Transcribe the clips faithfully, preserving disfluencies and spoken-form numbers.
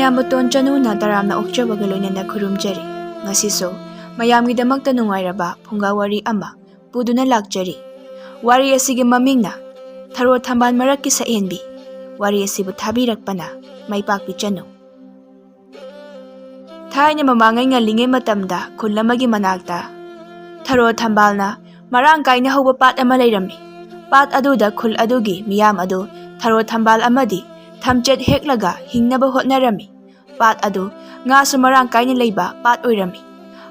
ꯏꯌꯥꯝꯕꯇꯣꯟ ꯆꯅꯨꯅ ꯇꯔꯥꯝꯅ ꯑꯣꯛꯆꯕꯒ ꯂꯣꯏꯅꯅ ꯈꯨꯔꯨꯝꯖꯔꯤ꯫ ꯉꯁꯤꯁꯨ ꯃꯌꯥꯝꯒꯤꯗꯃꯛꯇ ꯅꯨꯡꯉꯥꯏꯔꯕ ꯐꯨꯡꯒꯥ ꯋꯥꯔꯤ ꯑꯃ ꯄꯨꯗꯨꯅ ꯂꯥꯛꯆꯔꯤ꯫ ꯋꯥꯔꯤ ꯑꯁꯤꯒꯤ ꯃꯃꯤꯡꯅ ꯊꯔꯣ ꯊꯝꯕꯥꯜ ꯃꯔꯛꯀꯤ ꯁꯛꯍꯦꯟꯕꯤ꯫ ꯋꯥꯔꯤ ꯑꯁꯤꯕꯨ ꯊꯥꯕꯤꯔꯛꯄꯅ ꯃꯥꯏꯄꯥꯛꯄꯤ ꯆꯅꯨ꯫ ꯊꯥꯏꯅ ꯃꯃꯥꯡꯉꯩ ꯉꯜꯂꯤꯉꯩ ꯃꯇꯝꯗ ꯈꯨꯜ ꯑꯃꯒꯤ ꯃꯅꯥꯛꯇ ꯊꯔꯣ ꯊꯝꯕꯥꯜꯅ ꯃꯔꯥꯡ ꯀꯥꯏꯅ ꯍꯧꯕ ꯄꯥꯠ ꯑꯃ ꯂꯩꯔꯝꯃꯤ꯫ ꯄꯥꯠ ꯑꯗꯨꯗ ꯈꯨꯜ ꯑꯗꯨꯒꯤ ꯃꯤꯌꯥꯝ ꯑꯗꯨ ꯊꯔꯣ ꯊꯝꯕꯥꯜ ꯑꯃꯗꯤ ꯊꯝꯆꯦꯠ ꯍꯦꯛꯂꯒ ꯍꯤꯡꯅꯕ ꯍꯣꯠꯅꯔꯝꯃꯤ꯫ ꯄꯥꯠ ꯑꯗꯨ ꯉꯥꯁꯨ ꯃꯔꯥꯡ ꯀꯥꯏꯅ ꯂꯩꯕ ꯄꯥꯠ ꯑꯣꯏꯔꯝꯃꯤ꯫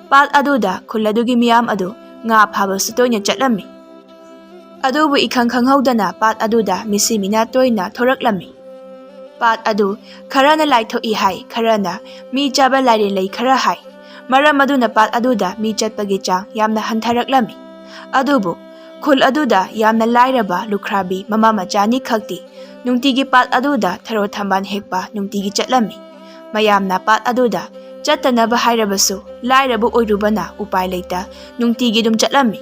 ꯄꯥꯠ ꯑꯗꯨꯗ ꯈꯨꯜ ꯑꯗꯨꯒꯤ ꯃꯤꯌꯥꯝ ꯑꯗꯨ ꯉꯥ ꯐꯥꯕꯁꯨ ꯇꯣꯏꯅ ꯆꯠꯂꯝꯃꯤ꯫ ꯑꯗꯨꯕꯨ ꯏꯈꯪ ꯈꯪꯍꯧꯗꯅ ꯄꯥꯠ ꯑꯗꯨꯗ ꯃꯤꯁꯤ ꯃꯤꯅꯥ ꯇꯣꯏꯅ ꯊꯣꯔꯛꯂꯝꯃꯤ꯫ ꯄꯥꯠ ꯑꯗꯨ ꯈꯔꯅ ꯂꯥꯏꯊꯣꯛꯏ ꯍꯥꯏ, ꯈꯔꯅ ꯃꯤ ꯆꯥꯕ ꯂꯥꯏꯔꯦꯟ ꯂꯩ ꯈꯔ ꯍꯥꯏ꯫ ꯃꯔꯝ ꯑꯗꯨꯅ ꯄꯥꯠ ꯑꯗꯨꯗ ꯃꯤ ꯆꯠꯄꯒꯤ ꯆꯥꯡ ꯌꯥꯝꯅ ꯍꯟꯊꯔꯛꯂꯝꯃꯤ꯫ ꯑꯗꯨꯕꯨ ꯈꯨꯜ ꯑꯗꯨꯗ ꯌꯥꯝꯅ ꯂꯥꯏꯔꯕ ꯂꯨꯈ꯭ꯔꯥꯕꯤ ꯃꯃꯥ ꯃꯆꯥ ꯑꯅꯤ ꯈꯛꯇꯤ ꯅꯨꯡꯇꯤꯒꯤ ꯄꯥꯠ ꯑꯗꯨꯗ ꯊꯔꯣ ꯊꯝꯕꯥꯜ ꯍꯦꯛꯄ ꯅꯨꯡꯇꯤꯒꯤ ꯆꯠꯂꯝꯃꯤ꯫ ꯃꯌꯥꯝꯅ ꯄꯥꯠ ꯑꯗꯨꯗ ꯆꯠꯇꯅꯕ ꯍꯥꯏꯔꯕꯁꯨ ꯂꯥꯏꯔꯕ ꯑꯣꯏꯔꯨꯕꯅ ꯎꯄꯥꯏ ꯂꯩꯇ ꯅꯨꯡꯇꯤꯒꯤ ꯑꯗꯨꯝ ꯆꯠꯂꯝꯃꯤ꯫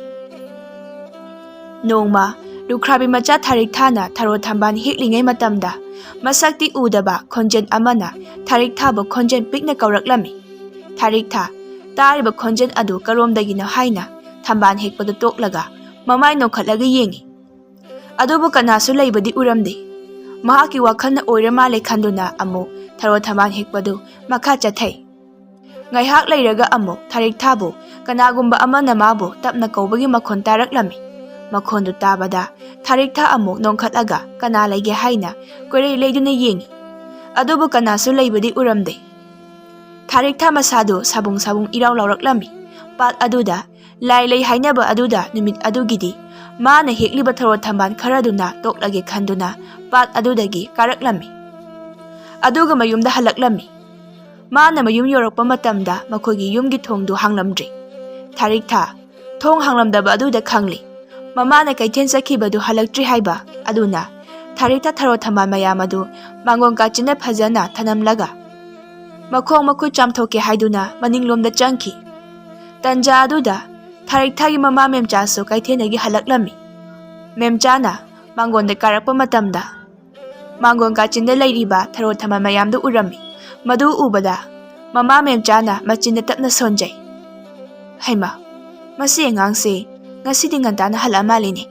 ꯅꯣꯡꯃ ꯂꯨꯈ꯭ꯔꯥꯕꯤ ꯃꯆꯥ ꯊꯥꯔꯤꯛ ꯊꯥꯅ ꯊꯔꯣ ꯊꯝꯕꯥꯜ ꯍꯦꯛꯂꯤꯉꯩ ꯃꯇꯝꯗ ꯃꯁꯛꯇꯤ ꯎꯗꯕ ꯈꯣꯟꯖꯦꯜ ꯑꯃꯅ ꯊꯥꯔꯤꯛ ꯊꯥꯕꯨ ꯈꯣꯟꯖꯦꯜ ꯄꯤꯛꯅ ꯀꯧꯔꯛꯂꯝꯃꯤ꯫ ꯊꯥꯔꯤꯛ ꯊꯥ, ꯇꯥꯔꯤꯕ ꯈꯣꯟꯖꯦꯜ ꯑꯗꯨ ꯀꯔꯣꯝꯗꯒꯤꯅꯣ ꯍꯥꯏꯅ ꯊꯝꯕꯥꯜ ꯍꯦꯛꯄꯗꯨ ꯇꯣꯛꯂꯒ ꯃꯃꯥꯏ ꯅꯣꯛꯈꯠꯂꯒ ꯌꯦꯡꯉꯤ꯫ ꯑꯗꯨꯕꯨ ꯀꯅꯥꯁꯨ ꯂꯩꯕꯗꯤ ꯎꯔꯝꯗꯦ꯫ ꯃꯍꯥꯛꯀꯤ ꯋꯥꯈꯜꯅ ꯑꯣꯏꯔ ꯃꯥꯜꯂꯦ ꯈꯟꯗꯨꯅ ꯑꯃꯨꯛ ꯊꯔꯣ ꯊꯝꯕꯥꯜ ꯍꯦꯛꯄꯗꯨ ꯃꯈꯥ ꯆꯠꯊꯩ꯫ ꯉꯥꯏꯍꯥꯛ ꯂꯩꯔꯒ ꯑꯃꯨꯛ ꯊꯥꯔꯤꯛ ꯊꯥꯕꯨ ꯀꯅꯥꯒꯨꯝꯕ ꯑꯃꯅ ꯃꯥꯕꯨ ꯇꯞꯅ ꯀꯧꯕꯒꯤ ꯃꯈꯣꯟ ꯇꯥꯔꯛꯂꯝꯃꯤ꯫ ꯃꯈꯣꯟꯗꯨ ꯇꯥꯕꯗ ꯊꯥꯔꯤꯛ ꯊꯥ ꯑꯃꯨꯛ ꯅꯣꯡꯈꯠꯂꯒ ꯀꯅꯥ ꯂꯩꯒꯦ ꯍꯥꯏꯅ ꯀꯣꯏꯔꯩ ꯂꯩꯗꯨꯅ ꯌꯦꯡꯉꯤ꯫ ꯑꯗꯨꯕꯨ ꯀꯅꯥꯁꯨ ꯂꯩꯕꯗꯤ ꯎꯔꯝꯗꯦ꯫ ꯊꯥꯔꯤꯛ ꯊꯥ ꯃꯁꯥꯗꯨ ꯁꯥꯕꯨꯡ ꯁꯥꯕꯨꯡ ꯏꯔꯥꯎ ꯂꯥꯎꯔꯛꯂꯝꯃꯤ꯫ ꯄꯥꯠ ꯑꯗꯨꯗ ꯂꯥꯏ ꯂꯩ ꯍꯥꯏꯅꯕ ꯑꯗꯨꯗ ꯅꯨꯃꯤꯠ ꯑꯗꯨꯒꯤꯗꯤ ꯃꯥꯅ ꯍꯦꯛꯂꯤꯕ ꯊꯔꯣ ꯊꯝꯕꯥꯜ ꯈꯔꯗꯨꯅ ꯇꯣꯛꯂꯒꯦ ꯈꯟꯗꯨꯅ ꯄꯥꯠ ꯑꯗꯨꯗꯒꯤ ꯀꯥꯔꯛꯂꯝꯃꯤ꯫ ꯑꯗꯨꯒ ꯃꯌꯨꯝꯗ ꯍꯜꯂꯛꯂꯝꯃꯤ꯫ ꯃꯥꯅ ꯃꯌꯨꯝ ꯌꯧꯔꯛꯄ ꯃꯇꯝꯗ ꯃꯈꯣꯏꯒꯤ ꯌꯨꯝꯒꯤ ꯊꯣꯡꯗꯨ ꯍꯥꯡꯂꯝꯗ꯭ꯔꯤ꯫ ꯊꯥꯔꯤꯛ ꯊꯥ ꯊꯣꯡ ꯍꯥꯡꯂꯝꯗꯕ ꯑꯗꯨꯗ ꯈꯪꯂꯤ꯫ ꯃꯃꯥꯅ ꯀꯩꯊꯦꯜ ꯆꯠꯈꯤꯕꯗꯨ ꯍꯜꯂꯛꯇ꯭ꯔꯤ ꯍꯥꯏꯕ ꯑꯗꯨꯅ ꯊꯥꯔꯤꯛ ꯊꯥ ꯊꯔꯣ ꯊꯝꯕꯥꯜ ꯃꯌꯥꯝ ꯑꯗꯨ ꯃꯥꯡꯒꯣꯟ ꯀꯥꯆꯤꯟꯗ ꯐꯖꯅ ꯊꯅꯝꯂꯒ ꯃꯈꯣꯡ ꯃꯈꯨꯠ ꯆꯥꯝꯊꯣꯛꯀꯦ ꯍꯥꯏꯗꯨꯅ ꯃꯅꯤꯡꯂꯣꯝꯗ ꯆꯪꯈꯤ꯫ ꯇꯟꯖꯥ ꯑꯗꯨꯗ ꯊꯥꯔꯤꯛ ꯊꯥꯒꯤ ꯃꯃꯥ ꯃꯦꯝꯆꯥꯁꯨ ꯀꯩꯊꯦꯜꯗꯒꯤ ꯍꯜꯂꯛꯂꯝꯃꯤ꯫ ꯃꯦꯝꯆꯥꯅ ꯃꯥꯡꯒꯣꯟꯗ ꯀꯥꯔꯛꯄ ꯃꯇꯝꯗ ꯃꯥꯡꯒꯣꯟ ꯀꯥꯆꯤꯟꯗ ꯂꯩꯔꯤꯕ ꯊꯔꯣ ꯊꯝꯕꯥꯜ ꯃꯌꯥꯝꯗꯨ ꯎꯔꯝꯃꯤ꯫ ꯃꯗꯨ ꯎꯕꯗ ꯃꯃꯥ ꯃꯦꯝꯆꯥꯅ ꯃꯆꯤꯟꯗ ꯇꯞꯅ ꯁꯣꯟꯖꯩ꯫ "ꯍꯩꯃꯥ, ꯃꯁꯤ ꯑꯉꯥꯡꯁꯤ ꯉꯁꯤꯗꯤ ꯉꯟꯇꯥꯅ ꯍꯜꯂꯛꯑ ꯃꯥꯜꯂꯤꯅꯦ"꯫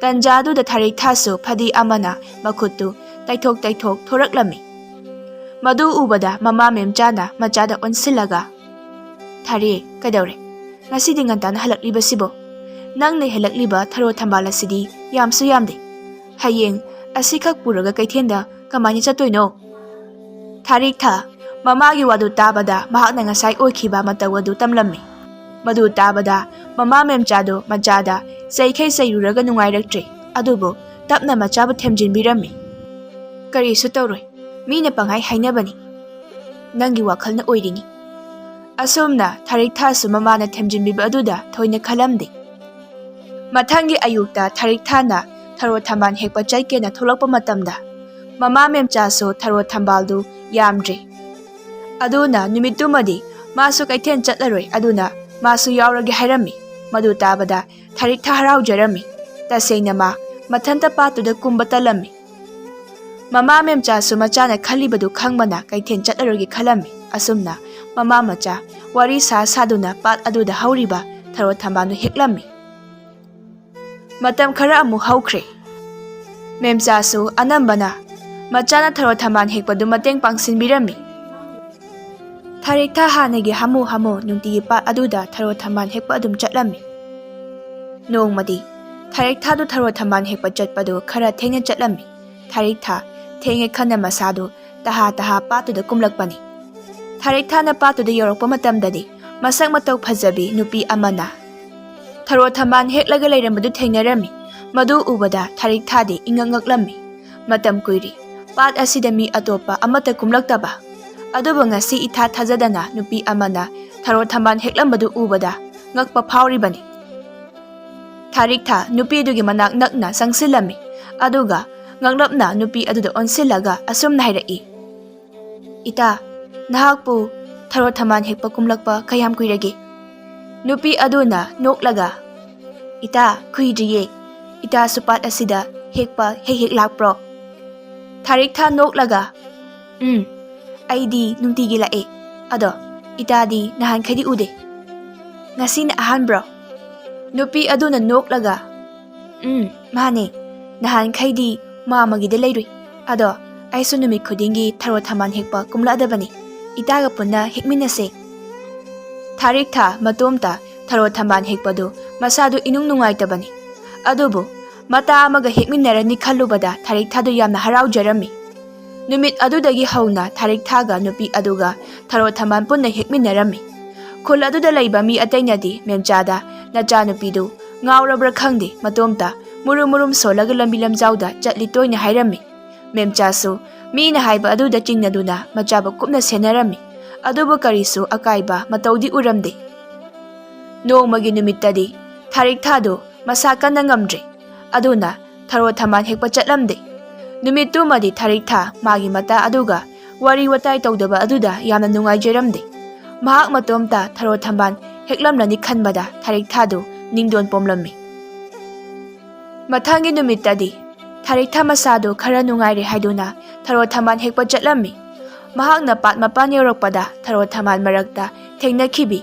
ꯇꯟꯖꯥꯗꯨꯗ ꯊꯥꯔꯤꯛꯊꯥꯁꯨ ꯐꯗꯤ ꯑꯃꯅ ꯃꯈꯨꯠꯇꯨ ꯇꯩꯊꯣꯛ ꯇꯩꯊꯣꯛ ꯊꯣꯔꯛꯂꯝꯃꯤ꯫ ꯃꯗꯨ ꯎꯕꯗ ꯃꯃꯥ ꯃꯦꯝꯆꯥꯅ ꯃꯆꯥꯗ ꯑꯣꯟꯁꯤꯜꯂꯒ, "ꯊꯥꯔꯤ, ꯀꯩꯗꯧꯔꯦ? ꯉꯁꯤꯗꯤ ꯉꯟꯇꯥꯅ ꯍꯜꯂꯛꯂꯤꯕꯁꯤꯕꯣ? ꯅꯪꯅ ꯍꯦꯜꯂꯛꯂꯤꯕ ꯊꯔꯣ ꯊꯝꯕꯥꯜ ꯑꯁꯤꯗꯤ ꯌꯥꯝꯁꯨ ꯌꯥꯝꯗꯦ꯫ ꯍꯌꯦꯡ ꯑꯁꯤꯈꯛ ꯄꯨꯔꯒ ꯀꯩꯊꯦꯜꯗ ꯀꯃꯥꯏꯅ ꯆꯠꯇꯣꯏꯅꯣ?" ꯊꯥꯔꯤꯛꯊꯥ ꯃꯃꯥꯒꯤ ꯋꯥꯗꯨ ꯇꯥꯕꯗ ꯃꯍꯥꯛꯅ ꯉꯁꯥꯏ ꯑꯣꯏꯈꯤꯕ ꯃꯇꯧ ꯑꯗꯨ ꯇꯝꯂꯝꯃꯤ꯫ ꯃꯗꯨ ꯇꯥꯕꯗ ꯃꯃꯥ ꯃꯦꯝꯆꯥꯗꯨ ꯃꯆꯥꯗ ꯆꯩꯈꯩ ꯆꯩꯔꯨꯔꯒ ꯅꯨꯡꯉꯥꯏꯔꯛꯇ꯭ꯔꯦ꯫ ꯑꯗꯨꯕꯨ ꯇꯞꯅ ꯃꯆꯥꯕꯨ ꯊꯦꯝꯖꯤꯟꯕꯤꯔꯝꯃꯤ꯫ "ꯀꯔꯤꯁꯨ ꯇꯧꯔꯣꯏ, ꯃꯤꯅ ꯄꯪꯍꯥꯏ ꯍꯥꯏꯅꯕꯅꯤ꯫ ꯅꯪꯒꯤ ꯋꯥꯈꯜꯅ ꯑꯣꯏꯔꯤꯅꯤ"꯫ ꯑꯁꯨꯝꯅ ꯊꯥꯔꯤꯛꯊꯥꯁꯨ ꯃꯃꯥꯅ ꯊꯦꯝꯖꯤꯟꯕꯤꯕ ꯑꯗꯨꯗ ꯊꯣꯏꯅ ꯈꯜꯂꯝꯗꯦ꯫ ꯃꯊꯪꯒꯤ ꯑꯌꯨꯛꯇ ꯊꯥꯔꯤꯛꯊꯥꯅ ꯊꯔꯣ ꯊꯝꯕꯥꯜ ꯍꯦꯛꯄ ꯆꯠꯀꯦꯅ ꯊꯣꯛꯂꯛꯄ ꯃꯇꯝꯗ ꯃꯃꯥ ꯃꯦꯝꯆꯥꯁꯨ ꯊꯔꯣ ꯊꯝꯕꯥꯜꯗꯨ ꯌꯥꯝꯗ꯭ꯔꯦ꯫ ꯑꯗꯨꯅ ꯅꯨꯃꯤꯠꯇꯨꯃꯗꯤ ꯃꯥꯁꯨ ꯀꯩꯊꯦꯜ ꯆꯠꯂꯔꯣꯏ, ꯑꯗꯨꯅ ꯃꯥꯁꯨ ꯌꯥꯎꯔꯒꯦ ꯍꯥꯏꯔꯝꯃꯤ꯫ ꯃꯗꯨ ꯇꯥꯕꯗ ꯊꯥꯔꯤꯛꯊꯥ ꯍꯔꯥꯎꯖꯔꯝꯃꯤ꯫ ꯇꯁꯦꯡꯅ ꯃꯥ ꯃꯊꯟꯇ ꯄꯥꯠꯇꯨꯗ ꯀꯨꯝꯕ ꯇꯜꯂꯝꯃꯤ꯫ ꯃꯃꯥ ꯃꯦꯝꯆꯥꯁꯨ ꯃꯆꯥꯅ ꯈꯜꯂꯤꯕꯗꯨ ꯈꯪꯕꯅ ꯀꯩꯊꯦꯜ ꯆꯠꯂꯔꯣꯏꯒꯦ ꯈꯜꯂꯝꯃꯤ꯫ ꯑꯁꯨꯝꯅ ꯃꯃꯥ ꯃꯆꯥ ꯋꯥꯔꯤ ꯁꯥ ꯁꯥꯗꯨꯅ ꯄꯥꯠ ꯑꯗꯨꯗ ꯍꯧꯔꯤꯕ ꯊꯔꯣ ꯊꯝꯕꯥꯜꯗꯨ ꯍꯦꯛꯂꯝꯃꯤ꯫ ꯃꯇꯝ ꯈꯔ ꯑꯃꯨꯛ ꯍꯧꯈ꯭ꯔꯦ꯫ ꯃꯦꯝꯆꯥꯁꯨ ꯑꯅꯝꯕꯅ ꯃꯆꯥꯅ ꯊꯔꯣ ꯊꯝꯕꯥꯜ ꯍꯦꯛꯄꯗꯨ ꯃꯇꯦꯡ ꯄꯥꯡꯁꯤꯟꯕꯤꯔꯝꯃꯤ꯫ ꯊꯥꯔꯤꯛꯊꯥ ꯍꯥꯟꯅꯒꯤ ꯍꯥꯃꯨ ꯍꯥꯃꯨ ꯅꯨꯡꯇꯤꯒꯤ ꯄꯥꯠ ꯑꯗꯨꯗ ꯊꯔꯣ ꯊꯝꯕꯥꯜ ꯍꯦꯛꯄ ꯑꯗꯨꯝ ꯆꯠꯂꯝꯃꯤ꯫ ꯅꯣꯡꯃꯗꯤ ꯊꯥꯔꯤꯛꯊꯥꯗꯨ ꯊꯔꯣ ꯊꯝꯕꯥꯜ ꯍꯦꯛꯄ ꯆꯠꯄꯗꯨ ꯈꯔ ꯊꯦꯡꯅ ꯆꯠꯂꯝꯃꯤ꯫ ꯊꯥꯔꯤꯛꯊꯥ ꯊꯦꯡꯉꯦ ꯈꯟꯅ ꯃꯁꯥꯗꯨ ꯇꯍꯥ ꯇꯍꯥ ꯄꯥꯠꯇꯨꯗ ꯀꯨꯝꯂꯛꯄꯅꯤ꯫ ꯊꯥꯔꯤꯛꯊꯥꯅ ꯄꯥꯠꯇꯨꯗ ꯌꯧꯔꯛꯄ ꯃꯇꯝꯗꯗꯤ ꯃꯁꯛ ꯃꯇꯧ ꯐꯖꯕꯤ ꯅꯨꯄꯤ ꯑꯃꯅ ꯊꯔꯣ ꯊꯝꯕꯥꯜ ꯍꯦꯛꯂꯒ ꯂꯩꯔꯝꯕꯗꯨ ꯊꯦꯡꯅꯔꯝꯃꯤ꯫ ꯃꯗꯨ ꯎꯕꯗ ꯊꯥꯔꯤꯛꯊꯥꯗꯤ ꯏꯉꯛ ꯉꯛꯂꯝꯃꯤ꯫ ꯃꯇꯝ ꯀꯨꯏꯔꯦ ꯄꯥꯠ ꯑꯁꯤꯗ ꯃꯤ ꯑꯇꯣꯞꯄ ꯑꯃꯠꯇ ꯀꯨꯝꯂꯛꯇꯕ꯫ ꯑꯗꯨꯕꯨ ꯉꯁꯤ ꯏꯊꯥ ꯊꯥꯖꯗꯅ ꯅꯨꯄꯤ ꯑꯃꯅ ꯊꯔꯣ ꯊꯝꯕꯥꯜ ꯍꯦꯛꯂꯝꯕꯗꯨ ꯎꯕꯗ ꯉꯛꯄ ꯐꯥꯎꯔꯤꯕꯅꯤ꯫ ꯊꯥꯔꯤꯛꯊꯥ ꯅꯨꯄꯤꯗꯨꯒꯤ ꯃꯅꯥꯛ ꯅꯛꯅ ꯆꯪꯁꯤꯜꯂꯝꯃꯤ꯫ ꯑꯗꯨꯒ ꯉꯛꯂꯞꯅ ꯅꯨꯄꯤ ꯑꯗꯨꯗ ꯑꯣꯟꯁꯤꯜꯂꯒ ꯑꯁꯨꯝꯅ ꯍꯥꯏꯔꯛꯏ, "ꯏꯇꯥ, ꯅꯍꯥꯛꯄꯨ ꯊꯔꯣ ꯊꯝꯕꯥꯜ ꯍꯦꯛꯄ ꯀꯨꯝꯂꯛꯄ ꯀꯌꯥꯝ ꯀꯨꯏꯔꯒꯦ?" ꯅꯨꯄꯤ ꯑꯗꯨꯅ ꯅꯣꯛꯂꯒ, "ꯏꯇꯥ, ꯀꯨꯏꯗ꯭ꯔꯤꯌꯦ꯫ ꯏꯇꯥꯁꯨ ꯄꯥꯠ ꯑꯁꯤꯗ ꯍꯦꯛꯄ ꯍꯦꯛ ꯍꯦꯛ ꯂꯥꯛꯄ꯭ꯔꯣ?" ꯊꯥꯔꯤꯛꯊꯥ ꯅꯣꯛꯂꯒ, "ꯎꯝ, ꯑꯩꯗꯤ ꯅꯨꯡꯇꯤꯒꯤ ꯂꯥꯛꯑꯦ꯫ ꯑꯗꯣ ꯏꯇꯥꯗꯤ ꯅꯍꯥꯟꯈꯩꯗꯤ ꯎꯗꯦ꯫ ꯉꯁꯤꯅ ꯑꯍꯥꯟꯕ꯭ꯔꯣ? ꯅꯨꯄꯤ ꯑꯗꯨꯅ ꯅꯣꯛꯂꯒ, "ꯎꯝ, ꯃꯥꯅꯦ꯫ ꯅꯍꯥꯟꯈꯩꯗꯤ ꯃꯥ ꯑꯃꯒꯤꯗ ꯂꯩꯔꯨꯏ꯫ ꯑꯗꯣ ꯑꯩꯁꯨ ꯅꯨꯃꯤꯠ ꯈꯨꯗꯤꯡꯒꯤ ꯊꯔꯣ ꯊꯝꯕꯥꯜ ꯍꯦꯛꯄ ꯀꯨꯝꯂꯛꯑꯗꯕꯅꯤ꯫ ꯏꯇꯥꯒ ꯄꯨꯟꯅ ꯍꯦꯛꯃꯤꯟꯅꯁꯦ꯫" ꯊꯥꯔꯤꯛꯊꯥ ꯃꯇꯣꯝꯇ ꯊꯔꯣ ꯊꯝꯕꯥꯜ ꯍꯦꯛꯄꯗꯨ ꯃꯁꯥꯗꯨ ꯏꯅꯨꯡ ꯅꯨꯡꯉꯥꯏꯇꯕꯅꯤ꯫ ꯑꯗꯨꯕꯨ ꯃꯇꯥ ꯑꯃꯒ ꯍꯦꯛꯃꯤꯟꯅꯔꯅꯤ ꯈꯜꯂꯨꯕꯗ ꯊꯥꯔꯤꯛꯊꯥꯗꯨ ꯌꯥꯝꯅ ꯍꯔꯥꯎꯖꯔꯝꯃꯤ꯫ ꯅꯨꯃꯤꯠ ꯑꯗꯨꯗꯒꯤ ꯍꯧꯅ ꯊꯥꯔꯤꯛꯊꯥꯒ ꯅꯨꯄꯤ ꯑꯗꯨꯒ ꯊꯔꯣ ꯊꯝꯕꯥꯜ ꯄꯨꯟꯅ ꯍꯦꯛꯃꯤꯟꯅꯔꯝꯃꯤ꯫ ꯈꯨꯜ ꯑꯗꯨꯗ ꯂꯩꯕ ꯃꯤ ꯑꯇꯩꯅꯗꯤ ꯃꯦꯝꯆꯥꯗ ꯅꯆꯥꯅꯨꯄꯤꯗꯨ ꯉꯥꯎꯔꯕ꯭ꯔꯥ ꯈꯪꯗꯦ, ꯃꯇꯣꯝꯇ ꯃꯨꯔꯨꯝ ꯃꯨꯔꯨꯝ ꯁꯣꯜꯂꯒ ꯂꯝꯕꯤ ꯂꯝꯖꯥꯎꯗ ꯆꯠꯂꯤ ꯇꯣꯏꯅ ꯍꯥꯏꯔꯝꯃꯤ꯫ ꯃꯦꯝꯆꯥꯁꯨ ꯃꯤꯅ ꯍꯥꯏꯕ ꯑꯗꯨꯗ ꯆꯤꯡꯅꯗꯨꯅ ꯃꯆꯥꯕꯨ ꯀꯨꯞꯅ ꯁꯦꯟꯅꯔꯝꯃꯤ꯫ ꯑꯗꯨꯕꯨ ꯀꯔꯤꯁꯨ ꯑꯀꯥꯏꯕ ꯃꯇꯧꯗꯤ ꯎꯔꯝꯗꯦ꯫ ꯅꯣꯡꯃꯒꯤ ꯅꯨꯃꯤꯠꯇꯗꯤ ꯊꯥꯔꯤꯛꯊꯥꯗꯨ ꯃꯁꯥ ꯀꯟꯅ ꯉꯝꯗ꯭ꯔꯦ꯫ ꯑꯗꯨꯅ ꯊꯔꯣ ꯊꯝꯕꯥꯜ ꯍꯦꯛꯄ ꯆꯠꯂꯝꯗꯦ꯫ ꯅꯨꯃꯤꯠꯇꯨꯃꯗꯤ ꯊꯥꯔꯤꯛꯊꯥ ꯃꯥꯒꯤ ꯃꯇꯥ ꯑꯗꯨꯒ ꯋꯥꯔꯤ ꯋꯥꯇꯥꯏ ꯇꯧꯗꯕ ꯑꯗꯨꯗ ꯌꯥꯝꯅ ꯅꯨꯡꯉꯥꯏꯖꯔꯝꯗꯦ꯫ ꯃꯍꯥꯛ ꯃꯇꯣꯝꯇ ꯊꯔꯣ ꯊꯝꯕꯥꯜ ꯍꯦꯛꯂꯝꯂꯅꯤ ꯈꯟꯕꯗ ꯊꯥꯔꯤꯛꯊꯥꯗꯨ ꯅꯤꯡꯗꯣꯟ ꯄꯣꯝꯂꯝꯃꯤ꯫ ꯃꯊꯪꯒꯤ ꯅꯨꯃꯤꯠꯇꯗꯤ ꯊꯥꯔꯤꯛꯊꯥ ꯃꯁꯥꯗꯨ ꯈꯔ ꯅꯨꯡꯉꯥꯏꯔꯦ ꯍꯥꯏꯗꯨꯅ ꯊꯔꯣ ꯊꯝꯕꯥꯜ ꯍꯦꯛꯄ ꯆꯠꯂꯝꯃꯤ꯫ ꯃꯍꯥꯛꯅ ꯄꯥꯠ ꯃꯄꯥꯟ ꯌꯧꯔꯛꯄꯗ ꯊꯔꯣ ꯊꯝꯕꯥꯜ ꯃꯔꯛꯇ ꯊꯦꯡꯅꯈꯤꯕꯤ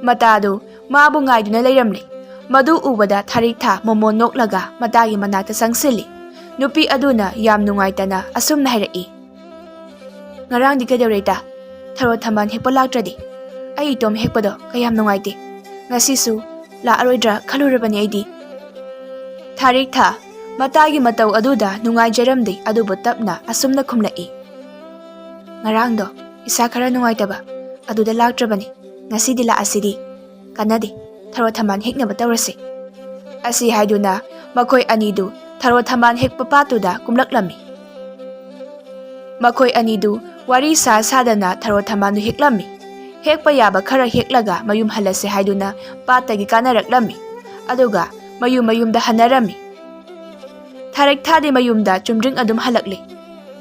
ꯃꯇꯥꯗꯨ ꯃꯥꯕꯨ ꯉꯥꯏꯗꯨꯅ ꯂꯩꯔꯝꯂꯦ꯫ ꯃꯗꯨ ꯎꯕꯗ ꯊꯥꯔꯤꯛꯊꯥ ꯃꯣꯃꯣꯟ ꯅꯣꯛꯂꯒ ꯃꯇꯥꯒꯤ ꯃꯅꯥꯛꯇ ꯆꯪꯁꯤꯜꯂꯤ꯫ ꯅꯨꯄꯤ ꯑꯗꯨꯅ ꯌꯥꯝ ꯅꯨꯡꯉꯥꯏꯇꯅ ꯑꯁꯨꯝꯅ ꯍꯥꯏꯔꯛꯏ, "ꯉꯔꯥꯡꯗꯤ ꯀꯩꯗꯧꯔꯦ ꯏꯇꯥ? ꯊꯔꯣ ꯊꯝꯕꯥꯜ ꯍꯦꯛꯄ ꯂꯥꯛꯇ꯭ꯔꯗꯤ? ꯑꯩ ꯏꯇꯣꯝ ꯍꯦꯛꯄꯗꯣ ꯀꯌꯥꯝ ꯅꯨꯡꯉꯥꯏꯇꯦ꯫ ꯉꯁꯤꯁꯨ ꯂꯥꯛꯑꯔꯣꯏꯗ꯭ꯔꯥ ꯈꯜꯂꯨꯔꯕꯅꯤ ꯑꯩꯗꯤ꯫" ꯊꯥꯔꯤꯛꯊꯥ ꯃꯇꯥꯒꯤ ꯃꯇꯧ ꯑꯗꯨꯗ ꯅꯨꯡꯉꯥꯏꯖꯔꯝꯗꯦ, ꯑꯗꯨꯕꯨ ꯇꯞꯅ ꯑꯁꯨꯝꯅ ꯈꯨꯝꯂꯛꯏ, "ꯉꯔꯥꯡꯗꯣ ꯏꯁꯥ ꯈꯔ ꯅꯨꯡꯉꯥꯏꯇꯕ ꯑꯗꯨꯗ ꯂꯥꯛꯇ꯭ꯔꯕꯅꯤ꯫ ꯉꯁꯤꯗꯤ ꯂꯥꯛꯑꯁꯤꯗꯤ꯫ ꯀꯥꯟꯅꯗꯦ, ꯊꯔꯣ ꯊꯝꯕꯥꯜ ꯍꯦꯛꯅꯕ ꯇꯧꯔꯁꯤ꯫" ꯑꯁꯤ ꯍꯥꯏꯗꯨꯅ ꯃꯈꯣꯏ ꯑꯅꯤꯗꯨ ꯊꯔꯣ ꯊꯝꯕꯥꯜ ꯍꯦꯛꯄ ꯄꯥꯠꯇꯨꯗ ꯀꯨꯝꯂꯛꯂꯝꯃꯤ꯫ ꯃꯈꯣꯏ ꯑꯅꯤꯗꯨ ꯋꯥꯔꯤ ꯁꯥ ꯁꯥꯗꯅ ꯊꯔꯣ ꯊꯝꯕꯥꯜꯗꯨ ꯍꯦꯛꯂꯝꯃꯤ꯫ ꯍꯦꯛꯄ ꯌꯥꯕ ꯈꯔ ꯍꯦꯛꯂꯒ ꯃꯌꯨꯝ ꯍꯜꯂꯁꯦ ꯍꯥꯏꯗꯨꯅ ꯄꯥꯠꯇꯒꯤ ꯀꯥꯅꯔꯛꯂꯝꯃꯤ꯫ ꯑꯗꯨꯒ ꯃꯌꯨꯝ ꯃꯌꯨꯝꯗ ꯍꯟꯅꯔꯝꯃꯤ꯫ ꯊꯥꯔꯤꯛꯊꯥꯗꯤ ꯃꯌꯨꯝꯗ ꯆꯨꯝꯗ꯭ꯔꯤꯡ ꯑꯗꯨꯝ ꯍꯜꯂꯛꯂꯦ꯫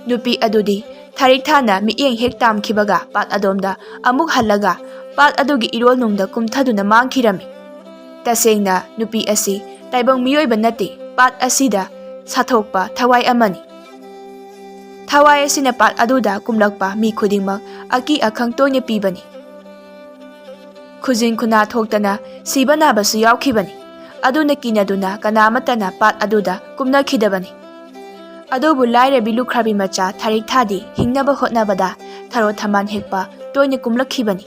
ꯅꯨꯄꯤ ꯑꯗꯨꯗꯤ ꯊꯥꯔꯤꯛꯊꯥꯅ ꯃꯤꯠꯌꯦꯡ ꯍꯦꯛ ꯇꯥꯝꯈꯤꯕꯒ ꯄꯥꯠ ꯑꯗꯣꯝꯗ ꯑꯃꯨꯛ ꯍꯜꯂꯒ ꯄꯥꯠ ꯑꯗꯨꯒꯤ ꯏꯔꯣꯜꯅꯨꯡꯗ ꯀꯨꯝꯊꯗꯨꯅ ꯃꯥꯡꯈꯤꯔꯝꯃꯤ꯫ ꯇꯁꯦꯡꯅ ꯅꯨꯄꯤ ꯑꯁꯤ ꯇꯥꯏꯕꯪ ꯃꯤꯑꯣꯏꯕ ꯅꯠꯇꯦ, ꯄꯥꯠ ꯑꯁꯤꯗ ꯁꯥꯊꯣꯛꯄ ꯊꯋꯥꯏ ꯑꯃꯅꯤ꯫ ꯊꯋꯥꯏ ꯑꯁꯤꯅ ꯄꯥꯠ ꯑꯗꯨꯗ ꯀꯨꯝꯂꯛꯄ ꯃꯤ ꯈꯨꯗꯤꯡꯃꯛ ꯑꯀꯤ ꯑꯈꯪ ꯇꯣꯏꯅ ꯄꯤꯕꯅꯤ꯫ ꯈꯨꯖꯤꯟ ꯈꯨꯅꯥ ꯊꯣꯛꯇꯅ ꯁꯤꯕ ꯅꯥꯕꯁꯨ ꯌꯥꯎꯈꯤꯕꯅꯤ꯫ ꯑꯗꯨꯅ ꯀꯤꯅꯗꯨꯅ ꯀꯅꯥ ꯑꯃꯠꯇꯅ ꯄꯥꯠ ꯑꯗꯨꯗ ꯀꯨꯝꯅꯈꯤꯗꯕꯅꯤ꯫ ꯑꯗꯨꯕꯨ ꯂꯥꯏꯔꯕꯤ ꯂꯨꯈ꯭ꯔꯥꯕꯤ ꯃꯆꯥ ꯊꯥꯔꯤꯛꯊꯥꯗꯤ ꯍꯤꯡꯅꯕ ꯍꯣꯠꯅꯕꯗ ꯊꯔꯣ ꯊꯝꯕꯥꯜ ꯍꯦꯛꯄ ꯇꯣꯏꯅ ꯀꯨꯝꯂꯛꯈꯤꯕꯅꯤ꯫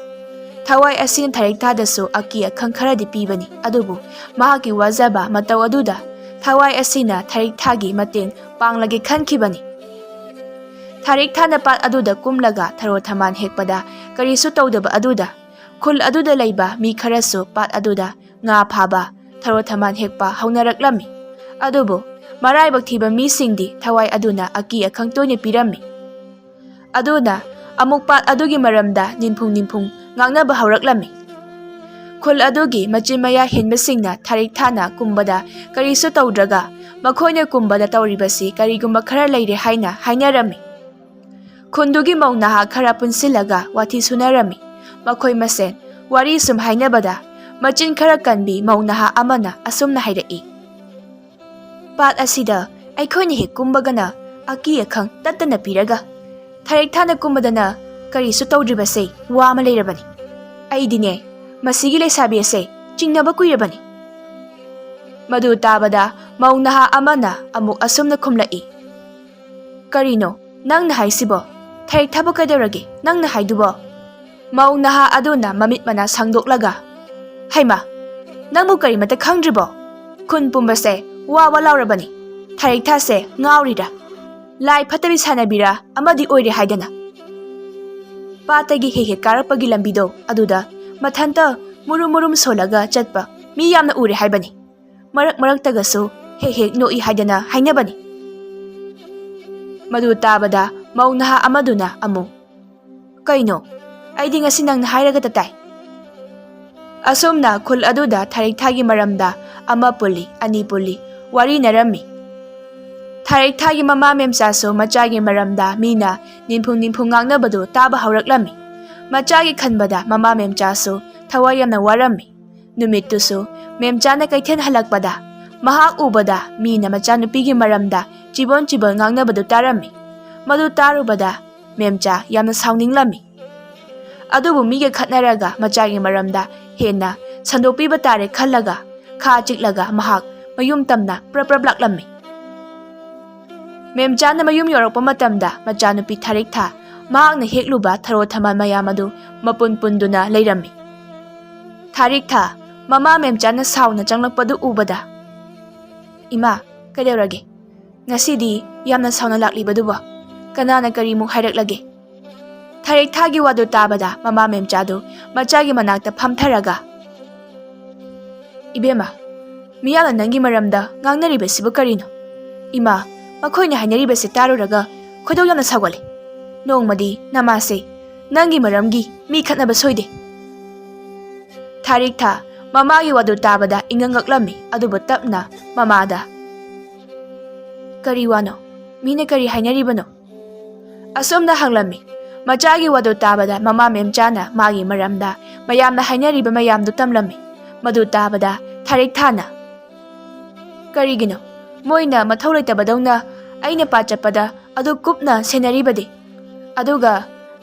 ꯊꯋꯥꯏ ꯑꯁꯤꯅ ꯊꯥꯔꯤꯛꯊꯥꯗꯁꯨ ꯑꯀꯤ ꯑꯈꯪ ꯈꯔꯗꯤ ꯄꯤꯕꯅꯤ, ꯑꯗꯨꯕꯨ ꯃꯍꯥꯛꯀꯤ ꯋꯥꯖꯕ ꯃꯇꯧ ꯑꯗꯨꯗ ꯊꯋꯥꯏ ꯑꯁꯤꯅ ꯊꯥꯔꯤꯛꯊꯥꯒꯤ ꯃꯇꯦꯡ ꯄꯥꯡꯂꯒꯦ ꯈꯟꯈꯤꯕꯅꯤ꯫ ꯊꯥꯔꯤꯛꯊꯥꯅ ꯄꯥꯠ ꯑꯗꯨꯗ ꯀꯨꯝꯂꯒ ꯊꯔꯣ ꯊꯝꯕꯥꯜ ꯍꯦꯛꯄꯗ ꯀꯔꯤꯁꯨ ꯇꯧꯗꯕ ꯑꯗꯨꯗ ꯈꯨꯜ ꯑꯗꯨꯗ ꯂꯩꯕ ꯃꯤ ꯈꯔꯁꯨ ꯄꯥꯠ ꯑꯗꯨꯗ ꯉꯥ ꯐꯥꯕ, ꯊꯔꯣ ꯊꯝꯕꯥꯜ ꯍꯦꯛꯄ ꯍꯧꯅꯔꯛꯂꯝꯃꯤ꯫ ꯑꯗꯨꯕꯨ ꯃꯔꯥꯏꯕꯛ ꯊꯤꯕ ꯃꯤꯁꯤꯡꯗꯤ ꯊꯋꯥꯏ ꯑꯗꯨꯅ ꯑꯀꯤ ꯑꯈꯪ ꯇꯣꯏꯅ ꯄꯤꯔꯝꯃꯤ꯫ ꯑꯗꯨꯅ ꯑꯃꯨꯛ ꯄꯥꯠ ꯑꯗꯨꯒꯤ ꯃꯔꯝꯗ ꯅꯤꯟꯐꯨꯡ ꯅꯤꯟꯐꯨꯡ ꯉꯥꯡꯅꯕ ꯍꯧꯔꯛꯂꯝꯃꯤ꯫ ꯈꯨꯜ ꯑꯗꯨꯒꯤ ꯃꯆꯤꯟ ꯃꯌꯥ ꯍꯦꯟꯕꯁꯤꯡꯅ ꯊꯥꯔꯤꯛꯊꯥꯅ ꯀꯨꯝꯕꯗ ꯀꯔꯤꯁꯨ ꯇꯧꯗ꯭ꯔꯒ ꯃꯈꯣꯏꯅ ꯀꯨꯝꯕꯗ ꯇꯧꯔꯤꯕꯁꯤ ꯀꯔꯤꯒꯨꯝꯕ ꯈꯔ ꯂꯩꯔꯦ ꯍꯥꯏꯅ ꯍꯥꯏꯅꯔꯝꯃꯤ꯫ ꯈꯨꯟꯗꯨꯒꯤ ꯃꯧ ꯅꯍꯥ ꯈꯔ ꯄꯨꯟꯁꯤꯜꯂꯒ ꯋꯥꯊꯤ ꯁꯨꯅꯔꯝꯃꯤ꯫ ꯃꯈꯣꯏ ꯃꯁꯦꯟ ꯋꯥꯔꯤ ꯁꯨꯝ ꯍꯥꯏꯅꯕꯗ ꯃꯆꯤꯟ ꯈꯔ ꯀꯟꯕꯤ ꯃꯧ ꯅꯍꯥ ꯑꯃꯅ ꯑꯁꯨꯝꯅ ꯍꯥꯏꯔꯛꯏ, "ꯄꯥꯠ ꯑꯁꯤꯗ ꯑꯩꯈꯣꯏꯅ ꯍꯦꯛ ꯀꯨꯝꯕꯒꯅ ꯑꯀꯤ ꯑꯈꯪ ꯇꯠꯇꯅ ꯄꯤꯔꯒ ꯊꯥꯔꯤꯛꯊꯥꯅ ꯀꯨꯝꯕꯗꯅ ꯀꯔꯤꯁꯨ ꯇꯧꯗ꯭ꯔꯤꯕꯁꯦ ꯋꯥ ꯑꯃ ꯂꯩꯔꯕꯅꯤ꯫ ꯑꯩꯗꯤꯅꯦ ꯃꯁꯤꯒꯤ ꯂꯩꯁꯥꯕꯤ ꯑꯁꯦ ꯆꯤꯡꯅꯕ ꯀꯨꯏꯔꯕꯅꯤ꯫" ꯃꯗꯨ ꯇꯥꯕꯗ ꯃꯧ ꯅꯍꯥ ꯑꯃꯅ ꯑꯃꯨꯛ ꯑꯁꯨꯝꯅ ꯈꯨꯝꯂꯛꯏ, "ꯀꯔꯤꯅꯣ ꯅꯪꯅ ꯍꯥꯏꯁꯤꯕꯣ? ꯊꯥꯔꯤꯛꯊꯥꯕꯨ ꯀꯩꯗꯧꯔꯒꯦ ꯅꯪꯅ ꯍꯥꯏꯗꯨꯕꯣ?" ꯃꯧ ꯅꯍꯥ ꯑꯗꯨꯅ ꯃꯃꯤꯠ ꯃꯅꯥ ꯁꯥꯡꯗꯣꯛꯂꯒ, "ꯍꯩꯃꯥ, ꯅꯪꯕꯨ ꯀꯔꯤꯃꯠꯇ ꯈꯪꯗ꯭ꯔꯤꯕꯣ? ꯈꯨꯟ ꯄꯨꯝꯕꯁꯦ ꯋꯥ ꯋꯥ ꯂꯥꯎꯔꯕꯅꯤ꯫ ꯊꯥꯔꯤꯛꯊꯥꯁꯦ ꯉꯥꯎꯔꯤꯔꯥ, ꯂꯥꯏ ꯐꯠꯇꯕꯤ ꯁꯥꯟꯅꯕꯤꯔꯥ ꯑꯃꯗꯤ ꯑꯣꯏꯔꯦ ꯍꯥꯏꯗꯅ꯫ ꯄꯥꯠꯇꯒꯤ ꯍꯦꯛ ꯍꯦꯛ ꯀꯥꯔꯛꯄꯒꯤ ꯂꯝꯕꯤꯗꯣ ꯑꯗꯨꯗ ꯃꯊꯟꯇ ꯃꯨꯔꯨꯝ ꯃꯨꯔꯨꯝ ꯁꯣꯜꯂꯒ ꯆꯠꯄ ꯃꯤ ꯌꯥꯝꯅ ꯎꯔꯦ ꯍꯥꯏꯕꯅꯤ꯫ ꯃꯔꯛ ꯃꯔꯛꯇꯒꯁꯨ ꯍꯦꯛ ꯍꯦꯛ ꯅꯣꯛꯏ ꯍꯥꯏꯗꯅ ꯍꯥꯏꯅꯕꯅꯤ꯫" ꯃꯗꯨ ꯇꯥꯕꯗ ꯃꯧ ꯅꯍꯥ ꯑꯃꯗꯨꯅ ꯑꯃꯨꯛ, "ꯀꯩꯅꯣ? ꯑꯩꯗꯤ ꯉꯁꯤ ꯅꯪꯅ ꯍꯥꯏꯔꯒꯇ ꯇꯥꯏ꯫" ꯑꯁꯨꯝꯅ ꯈꯨꯜ ꯑꯗꯨꯗ ꯊꯥꯔꯤꯛꯊꯥꯒꯤ ꯃꯔꯝꯗ ꯑꯃ ꯄꯨꯜꯂꯤ, ꯑꯅꯤ ꯄꯨꯜꯂꯤ, ꯋꯥꯔꯤꯅꯔꯝꯃꯤ꯫ ꯊꯥꯔꯤꯛꯊꯥꯒꯤ ꯃꯃꯥ ꯃꯦꯝꯆꯥꯁꯨ ꯃꯆꯥꯒꯤ ꯃꯔꯝꯗ ꯃꯤꯅ ꯅꯤꯟꯐꯨꯡ ꯅꯤꯟꯐꯨꯡ ꯉꯥꯡꯅꯕꯗꯨ ꯇꯥꯕ ꯍꯧꯔꯛꯂꯝꯃꯤ꯫ ꯃꯆꯥꯒꯤ ꯈꯟꯕꯗ ꯃꯃꯥ ꯃꯦꯝꯆꯥꯁꯨ ꯊꯋꯥꯏ ꯌꯥꯝꯅ ꯋꯥꯔꯝꯃꯤ꯫ ꯅꯨꯃꯤꯠꯇꯨꯁꯨ ꯃꯦꯝꯆꯥꯅ ꯀꯩꯊꯦꯜ ꯍꯜꯂꯛꯄꯗ ꯃꯍꯥꯛ ꯎꯕꯗ ꯃꯤꯅ ꯃꯆꯥꯅꯨꯄꯤꯒꯤ ꯃꯔꯝꯗ ꯆꯤꯕꯣꯟ ꯆꯤꯕꯣꯟ ꯉꯥꯡꯅꯕꯗꯨ ꯇꯥꯔꯝꯃꯤ꯫ ꯃꯗꯨ ꯇꯥꯔꯨꯕꯗ ꯃꯦꯝꯆꯥ ꯌꯥꯝꯅ ꯁꯥꯎꯅꯤꯡꯂꯝꯃꯤ꯫ ꯑꯗꯨꯕꯨ ꯃꯤꯒ ꯈꯠꯅꯔꯒ ꯃꯆꯥꯒꯤ ꯃꯔꯝꯗ ꯍꯦꯟꯅ ꯁꯟꯗꯣꯛꯄꯤꯕ ꯇꯥꯔꯦ ꯈꯜꯂꯒ ꯈꯥ ꯆꯤꯛꯂꯒ ꯃꯍꯥꯛ ꯃꯌꯨꯝ ꯇꯝꯅ ꯄ꯭ꯔꯞ ꯄ꯭ꯔꯞ ꯂꯥꯛꯂꯝꯃꯤ꯫ ꯃꯦꯝꯆꯥꯅ ꯃꯌꯨꯝ ꯌꯧꯔꯛꯄ ꯃꯇꯝꯗ ꯃꯆꯥꯅꯨꯄꯤ ꯊꯥꯔꯤꯛꯊꯥ ꯃꯍꯥꯛꯅ ꯍꯦꯛꯂꯨꯕ ꯊꯔꯣ ꯊꯝꯕꯥꯜ ꯃꯌꯥꯝ ꯑꯗꯨ ꯃꯄꯨꯟ ꯄꯨꯟꯗꯨꯅ ꯂꯩꯔꯝꯃꯤ꯫ ꯊꯥꯔꯤꯛꯊꯥ ꯃꯃꯥ ꯃꯦꯝꯆꯥꯅ ꯁꯥꯎꯅ ꯆꯪꯂꯛꯄꯗꯨ ꯎꯕꯗ, "ꯏꯃꯥ, ꯀꯩꯗꯧꯔꯒꯦ? ꯉꯁꯤꯗꯤ ꯌꯥꯝꯅ ꯁꯥꯎꯅ ꯂꯥꯛꯂꯤꯕꯗꯨꯕꯣ? ꯀꯅꯥꯅ ꯀꯔꯤꯃꯨꯛ ꯍꯥꯏꯔꯛꯂꯒꯦ?" ꯊꯥꯔꯤꯛꯊꯥꯒꯤ ꯋꯥꯗꯨ ꯇꯥꯕꯗ ꯃꯃꯥ ꯃꯦꯝꯆꯥꯗꯨ ꯃꯆꯥꯒꯤ ꯃꯅꯥꯛꯇ ꯐꯝꯊꯔꯒ, "ꯏꯕꯦꯝꯃ, ꯃꯤꯌꯥꯝꯅ ꯅꯪꯒꯤ ꯃꯔꯝꯗ ꯉꯥꯡꯅꯔꯤꯕꯁꯤꯕꯨ ꯀꯔꯤꯅꯣ? ꯏꯃꯥ, ꯃꯈꯣꯏꯅ ꯍꯥꯏꯅꯔꯤꯕꯁꯤ ꯇꯥꯔꯨꯔꯒ ꯈꯣꯏꯗꯧ ꯌꯥꯝꯅ ꯁꯥꯎꯒꯠꯂꯦ꯫ ꯅꯣꯡꯃꯗꯤ ꯅꯃꯥꯁꯦ ꯅꯪꯒꯤ ꯃꯔꯝꯒꯤ ꯃꯤ ꯈꯠꯅꯕ ꯁꯣꯏꯗꯦ꯫" ꯊꯥꯔꯤꯛꯊꯥ ꯃꯃꯥꯒꯤ ꯋꯥꯗꯨ ꯇꯥꯕꯗ ꯏꯉꯛ ꯉꯛꯂꯝꯃꯤ, ꯑꯗꯨꯕꯨ ꯇꯞꯅ ꯃꯃꯥꯗ, "ꯀꯔꯤ ꯋꯥꯅꯣ? ꯃꯤꯅ ꯀꯔꯤ ꯍꯥꯏꯅꯔꯤꯕꯅꯣ?" ꯑꯁꯨꯝꯅ ꯍꯪꯂꯝꯃꯤ꯫ ꯃꯆꯥꯒꯤ ꯋꯥꯗꯨ ꯇꯥꯕꯗ ꯃꯃꯥ ꯃꯦꯝꯆꯥꯅ ꯃꯥꯒꯤ ꯃꯔꯝꯗ ꯃꯌꯥꯝꯅ ꯍꯥꯏꯅꯔꯤꯕ ꯃꯌꯥꯝꯗꯨ ꯇꯝꯂꯝꯃꯤ꯫ ꯃꯗꯨ ꯇꯥꯕꯗ ꯊꯥꯔꯤꯛꯊꯥꯅ, "ꯀꯔꯤꯒꯤꯅꯣ ꯃꯣꯏꯅ ꯃꯊꯧ ꯂꯩꯇꯕꯗꯧꯅ ꯑꯩꯅ ꯄꯥ ꯆꯠꯄꯗ ꯑꯗꯨ ꯀꯨꯞꯅ ꯁꯦꯟꯅꯔꯤꯕꯗꯤ? ꯑꯗꯨꯒ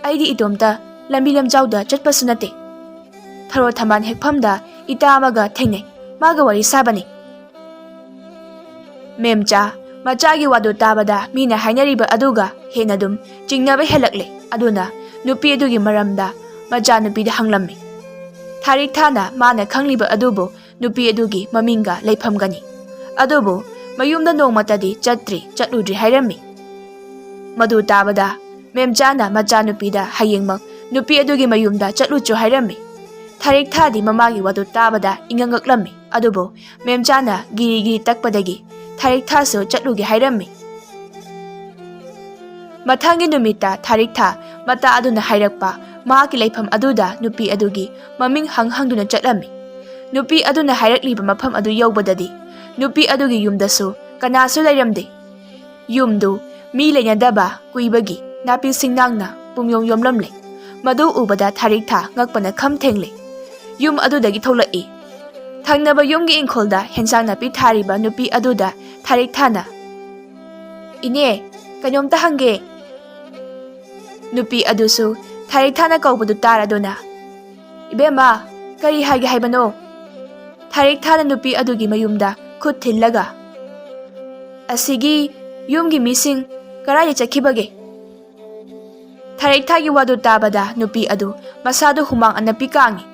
ꯑꯩꯗꯤ ꯏꯇꯣꯝꯇ ꯂꯝꯕꯤ ꯂꯝꯖꯥꯎꯗ ꯆꯠꯄꯁꯨ ꯅꯠꯇꯦ꯫ ꯊꯔꯣ ꯊꯝꯕꯥꯜ ꯍꯦꯛꯐꯝꯗ ꯏꯇꯥ ꯑꯃꯒ ꯊꯦꯡꯅꯩ, ꯃꯥꯒ ꯋꯥꯔꯤ ꯁꯥꯕꯅꯤ꯫" ꯃꯦꯝꯆꯥ ꯃꯆꯥꯒꯤ ꯋꯥꯗꯨ ꯇꯥꯕꯗ ꯃꯤꯅ ꯍꯥꯏꯅꯔꯤꯕ ꯑꯗꯨꯒ ꯍꯦꯟꯅ ꯑꯗꯨꯝ ꯆꯤꯡꯅꯕ ꯍꯦꯜꯂꯛꯂꯦ꯫ ꯑꯗꯨꯅ ꯅꯨꯄꯤ ꯑꯗꯨꯒꯤ ꯃꯔꯝꯗ ꯃꯆꯥꯅꯨꯄꯤꯗ ꯍꯪꯂꯝꯃꯤ꯫ ꯊꯥꯔꯤꯛꯊꯥꯅ ꯃꯥꯅ ꯈꯪꯂꯤꯕ ꯑꯗꯨꯕꯨ ꯅꯨꯄꯤ ꯑꯗꯨꯒꯤ ꯃꯃꯤꯡꯒ ꯂꯩꯐꯝꯒꯅꯤ꯫ ꯑꯗꯨꯕꯨ ꯃꯌꯨꯝꯗ ꯅꯣꯡꯃꯇꯗꯤ ꯆꯠꯇ꯭ꯔꯤ, ꯆꯠꯂꯨꯗ꯭ꯔꯤ ꯍꯥꯏꯔꯝꯃꯤ꯫ ꯃꯗꯨ ꯇꯥꯕꯗ ꯃꯦꯝꯆꯥꯅ ꯃꯆꯥꯅꯨꯄꯤꯗ ꯍꯌꯦꯡꯃꯛ ꯅꯨꯄꯤ ꯑꯗꯨꯒꯤ ꯃꯌꯨꯝꯗ ꯆꯠꯂꯨꯆꯣ ꯍꯥꯏꯔꯝꯃꯤ꯫ ꯊꯥꯔꯤꯛꯊꯥꯗꯤ ꯃꯃꯥꯒꯤ ꯋꯥꯗꯨ ꯇꯥꯕꯗ ꯏꯉꯛ ꯉꯛꯂꯝꯃꯤ꯫ ꯑꯗꯨꯕꯨ ꯃꯦꯝꯆꯥꯅ ꯒꯤꯔꯤ ꯒꯤꯔꯤ ꯇꯛꯄꯗꯒꯤ ꯊꯥꯔꯤꯛꯊꯥꯁꯨ ꯆꯠꯂꯨꯒꯦ ꯍꯥꯏꯔꯝꯃꯤ꯫ ꯃꯊꯪꯒꯤ ꯅꯨꯃꯤꯠꯇ ꯊꯥꯔꯤꯛꯊꯥ ꯃꯇꯥ ꯑꯗꯨꯅ ꯍꯥꯏꯔꯛꯄ ꯃꯍꯥꯛꯀꯤ ꯂꯩꯐꯝ ꯑꯗꯨꯗ ꯅꯨꯄꯤ ꯑꯗꯨꯒꯤ ꯃꯃꯤꯡ ꯍꯪ ꯍꯪꯗꯨꯅ ꯆꯠꯂꯝꯃꯤ꯫ ꯅꯨꯄꯤ ꯑꯗꯨꯅ ꯍꯥꯏꯔꯛꯂꯤꯕ ꯃꯐꯝ ꯑꯗꯨ ꯌꯧꯕꯗꯗꯤ ꯅꯨꯄꯤ ꯑꯗꯨꯒꯤ ꯌꯨꯝꯗꯁꯨ ꯀꯅꯥꯁꯨ ꯂꯩꯔꯝꯗꯦ꯫ ꯌꯨꯝꯗꯨ ꯃꯤ ꯂꯩꯅꯗꯕ ꯀꯨꯏꯕꯒꯤ ꯅꯥꯄꯤ ꯁꯤꯡꯅꯥꯡꯅ ꯄꯨꯝꯌꯣꯝ ꯌꯣꯝꯂꯝꯂꯦ꯫ ꯃꯗꯨ ꯎꯕꯗ ꯊꯥꯔꯤꯛꯊꯥ ꯉꯛꯄꯅ ꯈꯝ ꯊꯦꯡꯂꯦ꯫ ꯌꯨꯝ ꯑꯗꯨꯗꯒꯤ ꯊꯣꯛꯂꯛꯏ꯫ ꯊꯪꯅꯕ ꯌꯨꯝꯒꯤ ꯏꯪꯈꯣꯜꯗ ꯍꯦꯟꯁꯥꯡ ꯅꯥꯄꯤ ꯊꯥꯔꯤꯕ ꯅꯨꯄꯤ ꯑꯗꯨꯗ ꯊꯥꯔꯤꯛꯊꯥꯅ, "ꯏꯅꯦ, ꯀꯩꯅꯣꯝꯇ ꯍꯪꯒꯦ꯫ ꯅꯨꯄꯤ ꯑꯗꯨꯁꯨ ꯊꯥꯔꯤꯛꯊꯥꯅ ꯀꯧꯕꯗꯨ ꯇꯥꯔꯗꯨꯅ, "ꯏꯕꯦꯝꯃ, ꯀꯔꯤ ꯍꯥꯏꯒꯦ ꯍꯥꯏꯕꯅꯣ?" ꯊꯥꯔꯤꯛꯊꯥꯅ ꯅꯨꯄꯤ ꯑꯗꯨꯒꯤ ꯃꯌꯨꯝꯗ ꯈꯨꯠ ꯊꯤꯜꯂꯒ, "ꯑꯁꯤꯒꯤ ꯌꯨꯝꯒꯤ ꯃꯤꯁꯤꯡ ꯀꯔꯥꯏꯗ ꯆꯠꯈꯤꯕꯒꯦ?" ꯊꯥꯔꯤꯛꯊꯥꯒꯤ ꯋꯥꯗꯨ ꯇꯥꯕꯗ ꯅꯨꯄꯤ ꯑꯗꯨ ꯃꯁꯥꯗꯨ ꯍꯨꯃꯥꯡ ꯑꯅꯞꯄꯤ ꯀꯥꯡꯉꯤ꯫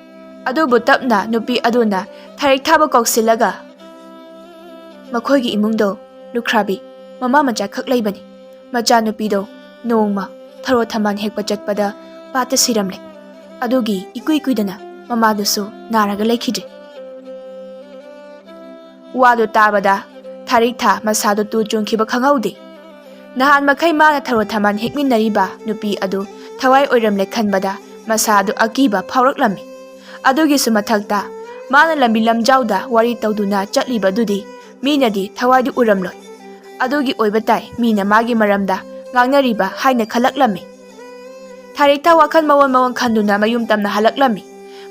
ꯑꯗꯨꯕꯨ ꯇꯞꯅ ꯅꯨꯄꯤ ꯑꯗꯨꯅ ꯊꯥꯔꯤꯛꯊꯥꯕꯨ ꯀꯧꯁꯤꯜꯂꯒ, "ꯃꯈꯣꯏꯒꯤ ꯏꯃꯨꯡꯗꯣ ꯂꯨꯈ꯭ꯔꯥꯕꯤ ꯃꯃꯥ ꯃꯆꯥ ꯈꯛ ꯂꯩꯕꯅꯤ꯫ ꯃꯆꯥꯅꯨꯄꯤꯗꯣ ꯅꯣꯡꯃ ꯊꯔꯣ ꯊꯝꯕꯥꯜ ꯍꯦꯛꯄ ꯆꯠꯄꯗ ꯄꯥꯠꯇ ꯁꯤꯔꯝꯂꯦ꯫ ꯑꯗꯨꯒꯤ ꯏꯀꯨꯏ ꯀꯨꯏꯗꯅ ꯃꯃꯥꯗꯨꯁꯨ ꯅꯥꯔꯒ ꯂꯩꯈꯤꯗ꯭ꯔꯦ꯫" ꯋꯥꯗꯨ ꯇꯥꯕꯗ ꯊꯥꯔꯤꯛꯊꯥ ꯃꯁꯥꯗꯨ ꯇꯨ ꯆꯨꯡꯈꯤꯕ ꯈꯪꯍꯧꯗꯦ꯫ ꯅꯍꯥꯟ ꯃꯈꯩ ꯃꯥꯅ ꯊꯔꯣ ꯊꯝꯕꯥꯜ ꯍꯦꯛꯃꯤꯟꯅꯔꯤꯕ ꯅꯨꯄꯤ ꯑꯗꯨ ꯊꯋꯥꯏ ꯑꯣꯏꯔꯝꯂꯦ ꯈꯟꯕꯗ ꯃꯁꯥꯗꯨ ꯑꯀꯤꯕ ꯐꯥꯎꯔꯛꯂꯝꯃꯤ꯫ ꯑꯗꯨꯒꯤꯁꯨ ꯃꯊꯛꯇ ꯃꯥꯅ ꯂꯝꯕꯤ ꯂꯝꯖꯥꯎꯗ ꯋꯥꯔꯤ ꯇꯧꯗꯨꯅ ꯆꯠꯂꯤꯕꯗꯨꯗꯤ ꯃꯤꯅꯗꯤ ꯊꯋꯥꯏꯗꯨ ꯎꯔꯝꯂꯣꯏ꯫ ꯑꯗꯨꯒꯤ ꯑꯣꯏꯕ ꯇꯥꯏ ꯃꯤꯅ ꯃꯥꯒꯤ ꯃꯔꯝꯗ ꯉꯥꯡꯅꯔꯤꯕ ꯍꯥꯏꯅ ꯈꯜꯂꯛꯂꯝꯃꯤ꯫ ꯊꯥꯔꯤꯛꯊꯥ ꯋꯥꯈꯜ ꯃꯑꯣꯟ ꯃꯑꯣꯟ ꯈꯟꯗꯨꯅ ꯃꯌꯨꯝ ꯇꯝꯅ ꯍꯜꯂꯛꯂꯝꯃꯤ꯫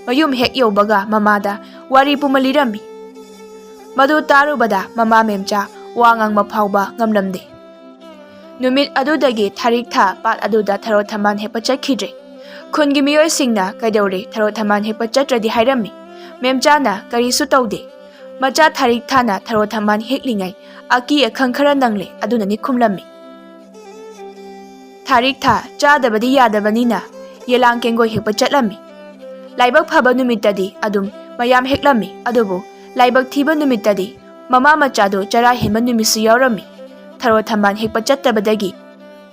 ꯃꯌꯨꯝ ꯍꯦꯛ ꯌꯧꯕꯒ ꯃꯃꯥꯗ ꯋꯥꯔꯤ ꯄꯨꯝꯕ ꯂꯤꯔꯝꯃꯤ꯫ ꯃꯗꯨ ꯇꯥꯔꯨꯕꯗ ꯃꯃꯥ ꯃꯦꯝꯆꯥ ꯋꯥ ꯉꯥꯡꯕ ꯐꯥꯎꯕ ꯉꯝꯂꯝꯗꯦ꯫ ꯅꯨꯃꯤꯠ ꯑꯗꯨꯗꯒꯤ ꯊꯥꯔꯤꯛꯊꯥ ꯄꯥꯠ ꯑꯗꯨꯗ ꯊꯔꯣ ꯊꯝꯕꯥꯜ ꯍꯦꯛꯄ ꯆꯠꯈꯤꯗ꯭ꯔꯦ꯫ ꯈꯨꯟꯒꯤ ꯃꯤꯑꯣꯏꯁꯤꯡꯅ ꯀꯩꯗꯧꯔꯦ ꯊꯔꯣ ꯊꯝꯕꯥꯜ ꯍꯦꯛꯄ ꯆꯠꯇ꯭ꯔꯗꯤ ꯍꯥꯏꯔꯝꯃꯤ꯫ ꯃꯦꯝꯆꯥꯅ ꯀꯔꯤꯁꯨ ꯇꯧꯗꯦ꯫ ꯃꯆꯥ ꯊꯥꯔꯤꯛꯊꯥꯅ ꯊꯔꯣ ꯊꯝꯕꯥꯜ ꯍꯦꯛꯂꯤꯉꯩ ꯑꯀꯤ ꯑꯈꯪ ꯈꯔ ꯅꯪꯂꯦ ꯑꯗꯨꯅꯅꯤ ꯈꯨꯝꯂꯝꯃꯤ꯫ ꯊꯥꯔꯤꯛꯊꯥ ꯆꯥꯗꯕꯗꯤ ꯌꯥꯗꯕꯅꯤꯅ ꯌꯦꯂꯥꯡ ꯀꯦꯡꯒꯣꯏ ꯍꯦꯛꯄ ꯆꯠꯂꯝꯃꯤ꯫ ꯂꯥꯏꯕꯛ ꯐꯕ ꯅꯨꯃꯤꯠꯇꯗꯤ ꯑꯗꯨꯝ ꯃꯌꯥꯝ ꯍꯦꯛꯂꯝꯃꯤ, ꯑꯗꯨꯕꯨ ꯂꯥꯏꯕꯛ ꯊꯤꯕ ꯅꯨꯃꯤꯠꯇꯗꯤ ꯃꯃꯥ ꯃꯆꯥꯗꯣ ꯆꯔꯥ ꯍꯦꯟꯕ ꯅꯨꯃꯤꯠꯁꯨ ꯌꯥꯎꯔꯝꯃꯤ꯫ ꯊꯔꯣ ꯊꯝꯕꯥꯜ ꯍꯦꯛꯄ ꯆꯠꯇꯕꯗꯒꯤ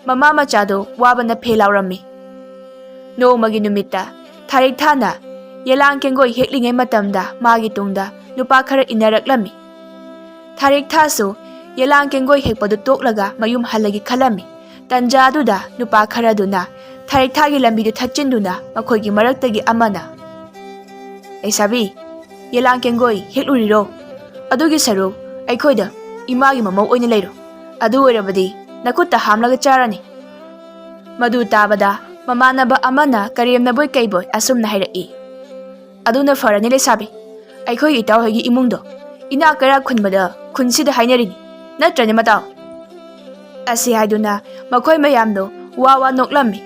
ꯃꯃꯥ ꯃꯆꯥꯗꯣ ꯋꯥꯕꯅ ꯐꯦ ꯂꯥꯎꯔꯝꯃꯤ꯫ ꯅꯣꯡꯃꯒꯤ ꯅꯨꯃꯤꯠꯇ ꯊꯥꯔꯤꯛꯊꯥꯅ ꯌꯦꯂꯥꯡ ꯀꯦꯡꯒꯣꯏ ꯍꯦꯛꯂꯤꯉꯩ ꯃꯇꯝꯗ ꯃꯥꯒꯤ ꯇꯨꯡꯗ ꯅꯨꯄꯥ ꯈꯔ ꯏꯟꯅꯔꯛꯂꯝꯃꯤ꯫ ꯊꯥꯔꯤꯛꯊꯥꯁꯨ ꯌꯦꯂꯥꯡ ꯀꯦꯡꯒꯣꯏ ꯍꯦꯛꯄꯗꯨ ꯇꯣꯛꯂꯒ ꯃꯌꯨꯝ ꯍꯜꯂꯒꯦ ꯈꯜꯂꯝꯃꯤ꯫ ꯇꯟꯖꯥ ꯑꯗꯨꯗ ꯅꯨꯄꯥ ꯈꯔꯗꯨꯅ ꯊꯥꯔꯤꯛꯊꯥꯒꯤ ꯂꯝꯕꯤꯗꯨ ꯊꯠꯆꯤꯟꯗꯨꯅ ꯃꯈꯣꯏꯒꯤ ꯃꯔꯛꯇꯒꯤ ꯑꯃꯅ, "ꯂꯩꯁꯥꯕꯤ, ꯌꯦꯂꯥꯡ ꯀꯦꯡꯒꯣꯏ ꯍꯦꯛꯂꯨꯔꯤꯔꯣ? ꯑꯗꯨꯒꯤ ꯁꯔꯨꯛ ꯑꯩꯈꯣꯏꯗ ꯏꯃꯥꯒꯤ ꯃꯃꯧ ꯑꯣꯏꯅ ꯂꯩꯔꯣ꯫ ꯑꯗꯨ ꯑꯣꯏꯔꯕꯗꯤ ꯅꯈꯨꯠꯇ ꯍꯥꯝꯂꯒ ꯆꯥꯔꯅꯤ꯫" ꯃꯗꯨ ꯇꯥꯕꯗ ꯃꯃꯥꯟꯅꯕ ꯑꯃꯅ ꯀꯔꯦꯝꯅꯕꯣꯏ ꯀꯩꯕꯣꯏ ꯑꯁꯨꯝꯅ ꯍꯥꯏꯔꯛꯏ, "ꯑꯗꯨꯅ ꯐꯔꯅꯤ ꯂꯩꯁꯥꯕꯤ꯫ ꯑꯩꯈꯣꯏ ꯏꯇꯥꯎ ꯍꯣꯏꯒꯤ ꯏꯃꯨꯡꯗꯣ ꯏꯅꯥꯛ ꯀꯩꯔꯥꯛ ꯈꯨꯟꯕꯗ ꯈꯨꯟꯁꯤꯗ ꯍꯥꯏꯅꯔꯤꯅꯤ, ꯅꯠꯇ꯭ꯔꯅꯦ ꯃꯇꯥꯎ?" ꯑꯁꯤ ꯍꯥꯏꯗꯨꯅ ꯃꯈꯣꯏ ꯃꯌꯥꯝꯗꯣ ꯋꯥ ꯋꯥ ꯅꯣꯛꯂꯝꯃꯤ꯫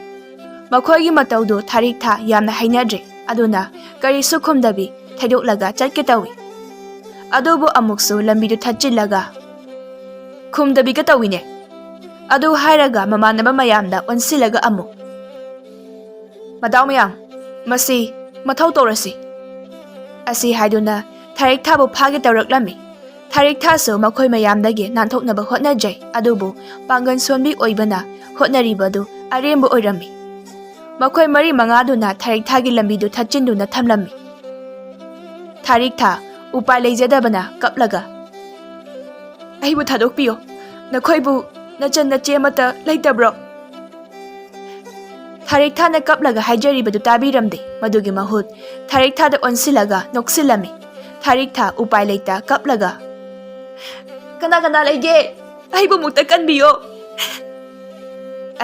ꯃꯈꯣꯏꯒꯤ ꯃꯇꯧꯗꯨ ꯊꯥꯔꯤꯛ ꯊꯥ ꯌꯥꯝꯅ ꯍꯩꯅꯗ꯭ꯔꯦ꯫ ꯑꯗꯨꯅ ꯀꯔꯤꯁꯨ ꯈꯨꯝꯗꯕꯤ ꯊꯩꯗꯣꯛꯂꯒ ꯆꯠꯀꯦ ꯇꯧꯏ꯫ ꯑꯗꯨꯕꯨ ꯑꯃꯨꯛꯁꯨ ꯂꯝꯕꯤꯗꯨ ꯊꯠꯆꯤꯜꯂꯒ ꯈꯨꯝꯗꯕꯤꯒ ꯇꯧꯏꯅꯦ꯫ ꯑꯗꯨ ꯍꯥꯏꯔꯒ ꯃꯃꯥꯟꯅꯕ ꯃꯌꯥꯝꯗ ꯑꯣꯟꯁꯤꯜꯂꯒ ꯑꯃꯨꯛ, "ꯃꯇꯥꯎ ꯃꯌꯥꯝ, ꯃꯁꯤ ꯃꯊꯧ ꯇꯧꯔꯁꯤ" ꯑꯁꯤ ꯍꯥꯏꯗꯨꯅ ꯊꯥꯔꯤꯛ ꯊꯥꯕꯨ ꯐꯥꯒꯦ ꯇꯧꯔꯛꯂꯝꯃꯤ꯫ ꯊꯥꯔꯤꯛ ꯊꯥꯁꯨ ꯃꯈꯣꯏ ꯃꯌꯥꯝꯗꯒꯤ ꯅꯥꯟꯊꯣꯛꯅꯕ ꯍꯣꯠꯅꯖꯩ, ꯑꯗꯨꯕꯨ ꯄꯥꯡꯒꯜ ꯁꯣꯟꯕꯤ ꯑꯣꯏꯕꯅ ꯍꯣꯠꯅꯔꯤꯕꯗꯨ ꯑꯔꯦꯝꯕ ꯑꯣꯏꯔꯝꯃꯤ꯫ ꯃꯈꯣꯏ ꯃꯔꯤ ꯃꯉꯥꯗꯨꯅ ꯊꯥꯔꯤꯛ ꯊꯥꯒꯤ ꯂꯝꯕꯤꯗꯨ ꯊꯠꯆꯤꯟꯗꯨꯅ ꯊꯝꯂꯝꯃꯤ꯫ ꯊꯥꯔꯤꯛ ꯊꯥ, ꯎꯄꯥꯏ ꯂꯩꯖꯗꯕꯅ ꯀꯞꯂꯒ, "ꯑꯩꯕꯨ ꯊꯥꯗꯣꯛꯄꯤꯌꯣ꯫ ꯅꯈꯣꯏꯕꯨ ꯅꯆꯟ ꯅꯆꯦ ꯑꯃꯠꯇ ꯂꯩꯇꯕ꯭ꯔꯣ?" ꯊꯥꯔꯤꯛ ꯊꯥꯅ ꯀꯞꯂꯒ ꯍꯥꯏꯖꯔꯤꯕꯗꯨ ꯇꯥꯕꯤꯔꯝꯗꯦ꯫ ꯃꯗꯨꯒꯤ ꯃꯍꯨꯠ ꯊꯥꯔꯤꯛ ꯊꯥꯗ ꯑꯣꯟꯁꯤꯜꯂꯒ ꯅꯣꯛꯁꯤꯜꯂꯝꯃꯤ꯫ ꯊꯥꯔꯤꯛ ꯊꯥ ꯎꯄꯥꯏ ꯂꯩꯇ ꯀꯞꯂꯒ, "ꯀꯅꯥ ꯀꯅꯥ ꯂꯩꯒꯦ? ꯑꯩꯕꯨ ꯑꯃꯨꯛꯇ ꯀꯟꯕꯤꯌꯣ"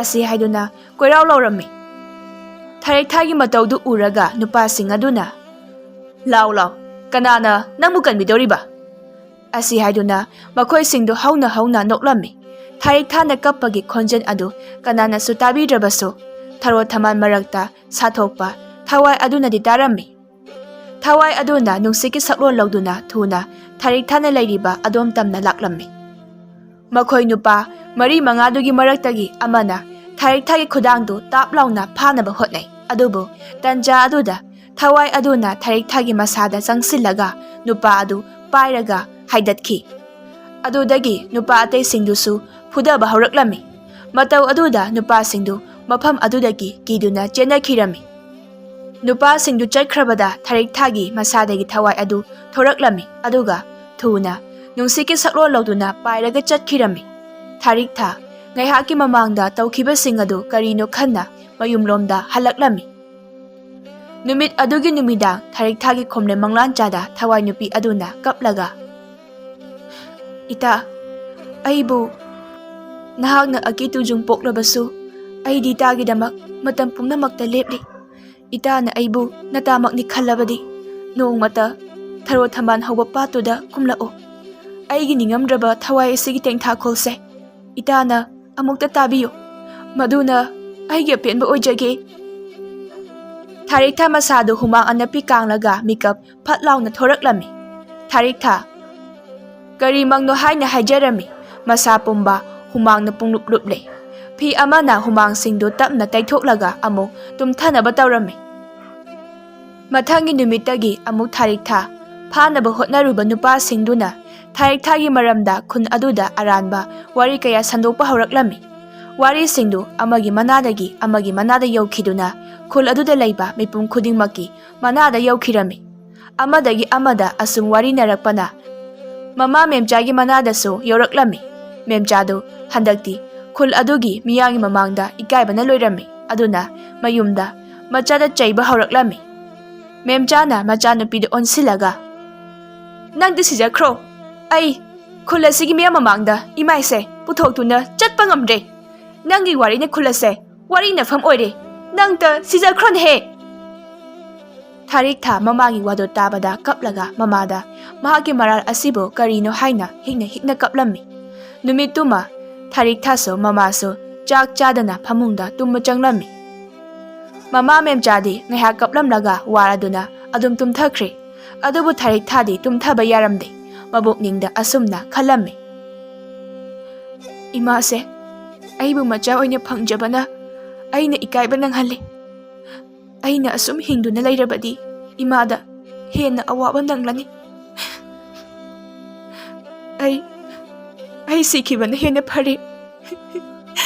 ꯑꯁꯤ ꯍꯥꯏꯗꯨꯅ ꯀꯣꯏꯔꯥꯎ ꯂꯥꯎꯔꯝꯃꯤ꯫ ꯊꯥꯔꯤꯛ ꯊꯥꯒꯤ ꯃꯇꯧꯗꯨ ꯎꯔꯒ ꯅꯨꯄꯥꯁꯤꯡ ꯑꯗꯨꯅ, "ꯂꯥꯎ ꯂꯥꯎ, ꯀꯅꯥꯅ ꯅꯪꯕꯨ ꯀꯟꯕꯤꯗꯧꯔꯤꯕ?" ꯑꯁꯤ ꯍꯥꯏꯗꯨꯅ ꯃꯈꯣꯏꯁꯤꯡꯗꯨ ꯍꯧꯅ ꯍꯧꯅ ꯅꯣꯛꯂꯝꯃꯤ꯫ ꯊꯥꯔꯤꯛ ꯊꯥꯅ ꯀꯞꯄꯒꯤ ꯈꯣꯟꯖꯦꯜ ꯑꯗꯨ ꯀꯅꯥꯅꯁꯨ ꯇꯥꯕꯤꯗ꯭ꯔꯕꯁꯨ, ꯊꯔꯣ ꯊꯝꯕꯥꯜ ꯃꯔꯛꯇ ꯁꯥꯊꯣꯛꯄ ꯊꯋꯥꯏ ꯑꯗꯨꯅꯗꯤ ꯇꯥꯔꯝꯃꯤ꯫ ꯊꯋꯥꯏ ꯑꯗꯨꯅ ꯅꯨꯡꯁꯤꯠꯀꯤ ꯁꯛꯂꯣꯟ ꯂꯧꯗꯨꯅ ꯊꯨꯅ ꯊꯥꯔꯤꯛ ꯊꯥꯅ ꯂꯩꯔꯤꯕ ꯑꯗꯣꯝ ꯇꯝꯅ ꯂꯥꯛꯂꯝꯃꯤ꯫ ꯃꯈꯣꯏ ꯅꯨꯄꯥ ꯃꯔꯤ ꯃꯉꯥꯗꯨꯒꯤ ꯃꯔꯛꯇꯒꯤ ꯑꯃꯅ ꯊꯥꯔꯤꯛ ꯊꯥꯒꯤ ꯈꯨꯗꯥꯡꯗꯨ ꯇꯥꯞ ꯂꯥꯎꯅ ꯐꯥꯅꯕ ꯍꯣꯠꯅꯩ꯫ ꯑꯗꯨꯕꯨ ꯇꯟꯖꯥ ꯑꯗꯨꯗ ꯊꯋꯥꯏ ꯑꯗꯨꯅ ꯊꯥꯔꯤꯛ ꯊꯥꯒꯤ ꯃꯁꯥꯗ ꯆꯪꯁꯤꯜꯂꯒ ꯅꯨꯄꯥ ꯑꯗꯨ ꯄꯥꯏꯔꯒ ꯍꯥꯏꯗꯠꯈꯤ꯫ ꯑꯗꯨꯗꯒꯤ ꯅꯨꯄꯥ ꯑꯇꯩꯁꯤꯡꯗꯨꯁꯨ ꯐꯨꯗꯕ ꯍꯧꯔꯛꯂꯝꯃꯤ꯫ ꯃꯇꯧ ꯑꯗꯨꯗ ꯅꯨꯄꯥꯁꯤꯡꯗꯨ ꯃꯐꯝ ꯑꯗꯨꯗꯒꯤ ꯀꯤꯗꯨꯅ ꯆꯦꯟꯅꯈꯤꯔꯝꯃꯤ꯫ ꯅꯨꯄꯥꯁꯤꯡꯗꯨ ꯆꯠꯈ꯭ꯔꯕꯗ ꯊꯥꯔꯤꯛ ꯊꯥꯒꯤ ꯃꯁꯥꯗꯒꯤ ꯊꯋꯥꯏ ꯑꯗꯨ ꯊꯣꯔꯛꯂꯝꯃꯤ, ꯑꯗꯨꯒ ꯊꯨꯅ ꯅꯨꯡꯁꯤꯠꯀꯤ ꯁꯛꯂꯣꯟ ꯂꯧꯗꯨꯅ ꯄꯥꯏꯔꯒ ꯆꯠꯈꯤꯔꯝꯃꯤ꯫ ꯊꯥꯔꯤꯛ ꯊꯥ ꯉꯥꯏꯍꯥꯛꯀꯤ ꯃꯃꯥꯡꯗ ꯇꯧꯈꯤꯕꯁꯤꯡ ꯑꯗꯨ ꯀꯔꯤꯅꯣ ꯈꯟꯅ ꯃꯌꯨꯝꯂꯣꯝꯗ ꯍꯜꯂꯛꯂꯝꯃꯤ꯫ ꯅꯨꯃꯤꯠ ꯑꯗꯨꯒꯤ ꯅꯨꯃꯤꯗꯥꯡ ꯊꯥꯔꯤꯛ ꯊꯥꯒꯤ ꯈꯣꯝꯂꯦ ꯃꯪꯂꯥꯟ ꯆꯥꯗ ꯊꯋꯥꯏ ꯅꯨꯄꯤ ꯑꯗꯨꯅ ꯀꯞꯂꯒ, "ꯏꯇꯥ, ꯑꯩꯕꯨ ꯅꯍꯥꯛꯅ ꯑꯀꯤ ꯇꯨꯖꯨꯡ ꯄꯣꯛꯂꯕꯁꯨ, ꯑꯩꯗꯤ ꯏꯇꯥꯒꯤꯗꯃꯛ ꯃꯇꯝ ꯄꯨꯝꯅꯃꯛꯇ ꯂꯦꯞꯂꯤ꯫ ꯏꯇꯥꯅ ꯑꯩꯕꯨ ꯅꯇꯥꯃꯛꯅꯤ ꯈꯜꯂꯕꯗꯤ, ꯅꯣꯡꯃꯇ ꯊꯔꯣ ꯊꯝꯕꯥꯜ ꯍꯧꯕ ꯄꯥꯠꯇꯨꯗ ꯀꯨꯝꯂꯛꯎ꯫ ꯑꯩꯒꯤ ꯅꯤꯡꯉꯝꯗ꯭ꯔꯕ ꯊꯋꯥꯏ ꯑꯁꯤꯒꯤ ꯇꯦꯡꯊꯥꯈꯣꯜꯁꯦ "ꯏꯇꯥꯅ ꯑꯃꯨꯛꯇ ꯇꯥꯕꯤꯌꯨ, ꯃꯗꯨꯅ ꯑꯩꯒꯤ ꯑꯄꯦꯟꯕ ꯑꯣꯏꯖꯒꯦ"꯫ ꯊꯥꯔꯤꯛꯊꯥ ꯃꯁꯥꯗꯨ ꯍꯨꯃꯥꯡ ꯑꯅꯞꯄꯤ ꯀꯥꯡꯂꯒ ꯃꯤꯀꯞ ꯐꯠ ꯂꯥꯎꯅ ꯊꯣꯔꯛꯂꯝꯃꯤ꯫ ꯊꯥꯔꯤꯛꯊꯥ ꯀꯔꯤꯃꯛꯅꯣ ꯍꯥꯏꯅ ꯍꯥꯏꯖꯔꯝꯃꯤ꯫ ꯃꯁꯥ ꯄꯨꯝꯕ ꯍꯨꯃꯥꯡꯅ ꯄꯨꯡꯂꯨꯞ ꯂꯨꯞꯂꯦ꯫ ꯐꯤ ꯑꯃꯅ ꯍꯨꯃꯥꯡꯁꯤꯡꯗꯨ ꯇꯞꯅ ꯇꯩꯊꯣꯛꯂꯒ ꯑꯃꯨꯛ ꯇꯨꯝꯊꯅꯕ ꯇꯧꯔꯝꯃꯤ꯫ ꯃꯊꯪꯒꯤ ꯅꯨꯃꯤꯠꯇꯒꯤ ꯑꯃꯨꯛ ꯊꯥꯔꯤꯛꯊꯥ ꯐꯥꯅꯕ ꯍꯣꯠꯅꯔꯨꯕ ꯅꯨꯄꯥꯁꯤꯡꯗꯨꯅ ꯊꯥꯔꯤꯛꯊꯥꯒꯤ ꯃꯔꯝꯗ ꯈꯨꯟ ꯑꯗꯨꯗ ꯑꯔꯥꯟꯕ ꯋꯥꯔꯤ ꯀꯌꯥ ꯁꯟꯗꯣꯛꯄ ꯍꯧꯔꯛꯂꯝꯃꯤ꯫ ꯋꯥꯔꯤꯁꯤꯡꯗꯨ ꯑꯃꯒꯤ ꯃꯅꯥꯗꯒꯤ ꯑꯃꯒꯤ ꯃꯅꯥꯗ ꯌꯧꯈꯤꯗꯨꯅ ꯈꯨꯜ ꯑꯗꯨꯗ ꯂꯩꯕ ꯃꯤꯄꯨꯝ ꯈꯨꯗꯤꯡꯃꯛꯀꯤ ꯃꯅꯥꯗ ꯌꯧꯈꯤꯔꯝꯃꯤ꯫ ꯑꯃꯗꯒꯤ ꯑꯃꯗ ꯑꯁꯨꯝ ꯋꯥꯔꯤꯅꯔꯛꯄꯅ ꯃꯃꯥ ꯃꯦꯝꯆꯥꯒꯤ ꯃꯅꯥꯗꯁꯨ ꯌꯧꯔꯛꯂꯝꯃꯤ꯫ ꯃꯦꯝꯆꯥꯗꯨ ꯍꯟꯗꯛꯇꯤ ꯈꯨꯜ ꯑꯗꯨꯒꯤ ꯃꯤꯌꯥꯝꯒꯤ ꯃꯃꯥꯡꯗ ꯏꯀꯥꯏꯕꯅ ꯂꯣꯏꯔꯝꯃꯤ꯫ ꯑꯗꯨꯅ ꯃꯌꯨꯝꯗ ꯃꯆꯥꯗ ꯆꯩꯕ ꯍꯧꯔꯛꯂꯝꯃꯤ꯫ ꯃꯦꯝꯆꯥꯅ ꯃꯆꯥꯅꯨꯄꯤꯗ ꯑꯣꯟꯁꯤꯜꯂꯒ, "ꯅꯪꯗꯤ ꯁꯤꯖꯈ꯭ꯔꯣ꯫ ꯑꯩ ꯈꯨꯜ ꯑꯁꯤꯒꯤ ꯃꯤꯌꯥꯝ ꯃꯃꯥꯡꯗ ꯏꯃꯥꯏꯁꯦ ꯄꯨꯊꯣꯛꯇꯨꯅ ꯆꯠꯄ ꯉꯝꯗ꯭ꯔꯦ꯫ ꯅꯪꯒꯤ ꯋꯥꯔꯤꯅ ꯈꯨꯜ ꯑꯁꯦ ꯋꯥꯔꯤꯅꯐꯝ ꯑꯣꯏꯔꯦ꯫ ꯅꯪꯇ ꯁꯤꯖꯈ꯭ꯔꯣꯅꯦꯍꯦ!" ꯊꯥꯔꯤꯛꯊꯥ ꯃꯃꯥꯒꯤ ꯋꯥꯗꯣ ꯇꯥꯕꯗ ꯀꯞꯂꯒ ꯃꯃꯥꯗ ꯃꯍꯥꯛꯀꯤ ꯃꯔꯥꯜ ꯑꯁꯤꯕꯨ ꯀꯔꯤꯅꯣ ꯍꯥꯏꯅ ꯍꯤꯛꯅ ꯍꯤꯛꯅ ꯀꯞꯂꯝꯃꯤ꯫ ꯅꯨꯃꯤꯠꯇꯨꯃ ꯊꯥꯔꯤꯛꯊꯥꯁꯨ ꯃꯃꯥꯁꯨ ꯆꯥꯛ ꯆꯥꯗꯅ ꯐꯃꯨꯡꯗ ꯇꯨꯝꯕ ꯆꯪꯂꯝꯃꯤ꯫ ꯃꯃꯥ ꯃꯦꯝꯆꯥꯗꯤ ꯉꯥꯏꯍꯥꯛ ꯀꯞꯂꯝꯂꯒ ꯋꯥꯔꯗꯨꯅ ꯑꯗꯨꯝ ꯇꯨꯝꯊꯈ꯭ꯔꯦ꯫ ꯑꯗꯨꯕꯨ ꯊꯥꯔꯤꯛꯊꯥꯗꯤ ꯇꯨꯝꯊꯕ ꯌꯥꯔꯝꯗꯦ꯫ ꯃꯕꯨꯛꯅꯤꯡꯗ ꯑꯁꯨꯝꯅ ꯈꯜꯂꯝꯃꯤ, "ꯏꯃꯥꯁꯦ ꯑꯩꯕꯨ ꯃꯆꯥ ꯑꯣꯏꯅ ꯐꯪꯖꯕꯅ ꯑꯩꯅ ꯏꯀꯥꯏꯕ ꯅꯪꯍꯜꯂꯤ꯫ ꯑꯩꯅ ꯑꯁꯨꯝ ꯍꯤꯡꯗꯨꯅ ꯂꯩꯔꯕꯗꯤ ꯏꯃꯥꯗ ꯍꯦꯟꯅ ꯑꯋꯥꯕ ꯅꯪꯂꯅꯤ꯫ ꯑꯩ, ꯑꯩ ꯁꯤꯈꯤꯕꯅ ꯍꯦꯟꯅ ꯐꯔꯦ"꯫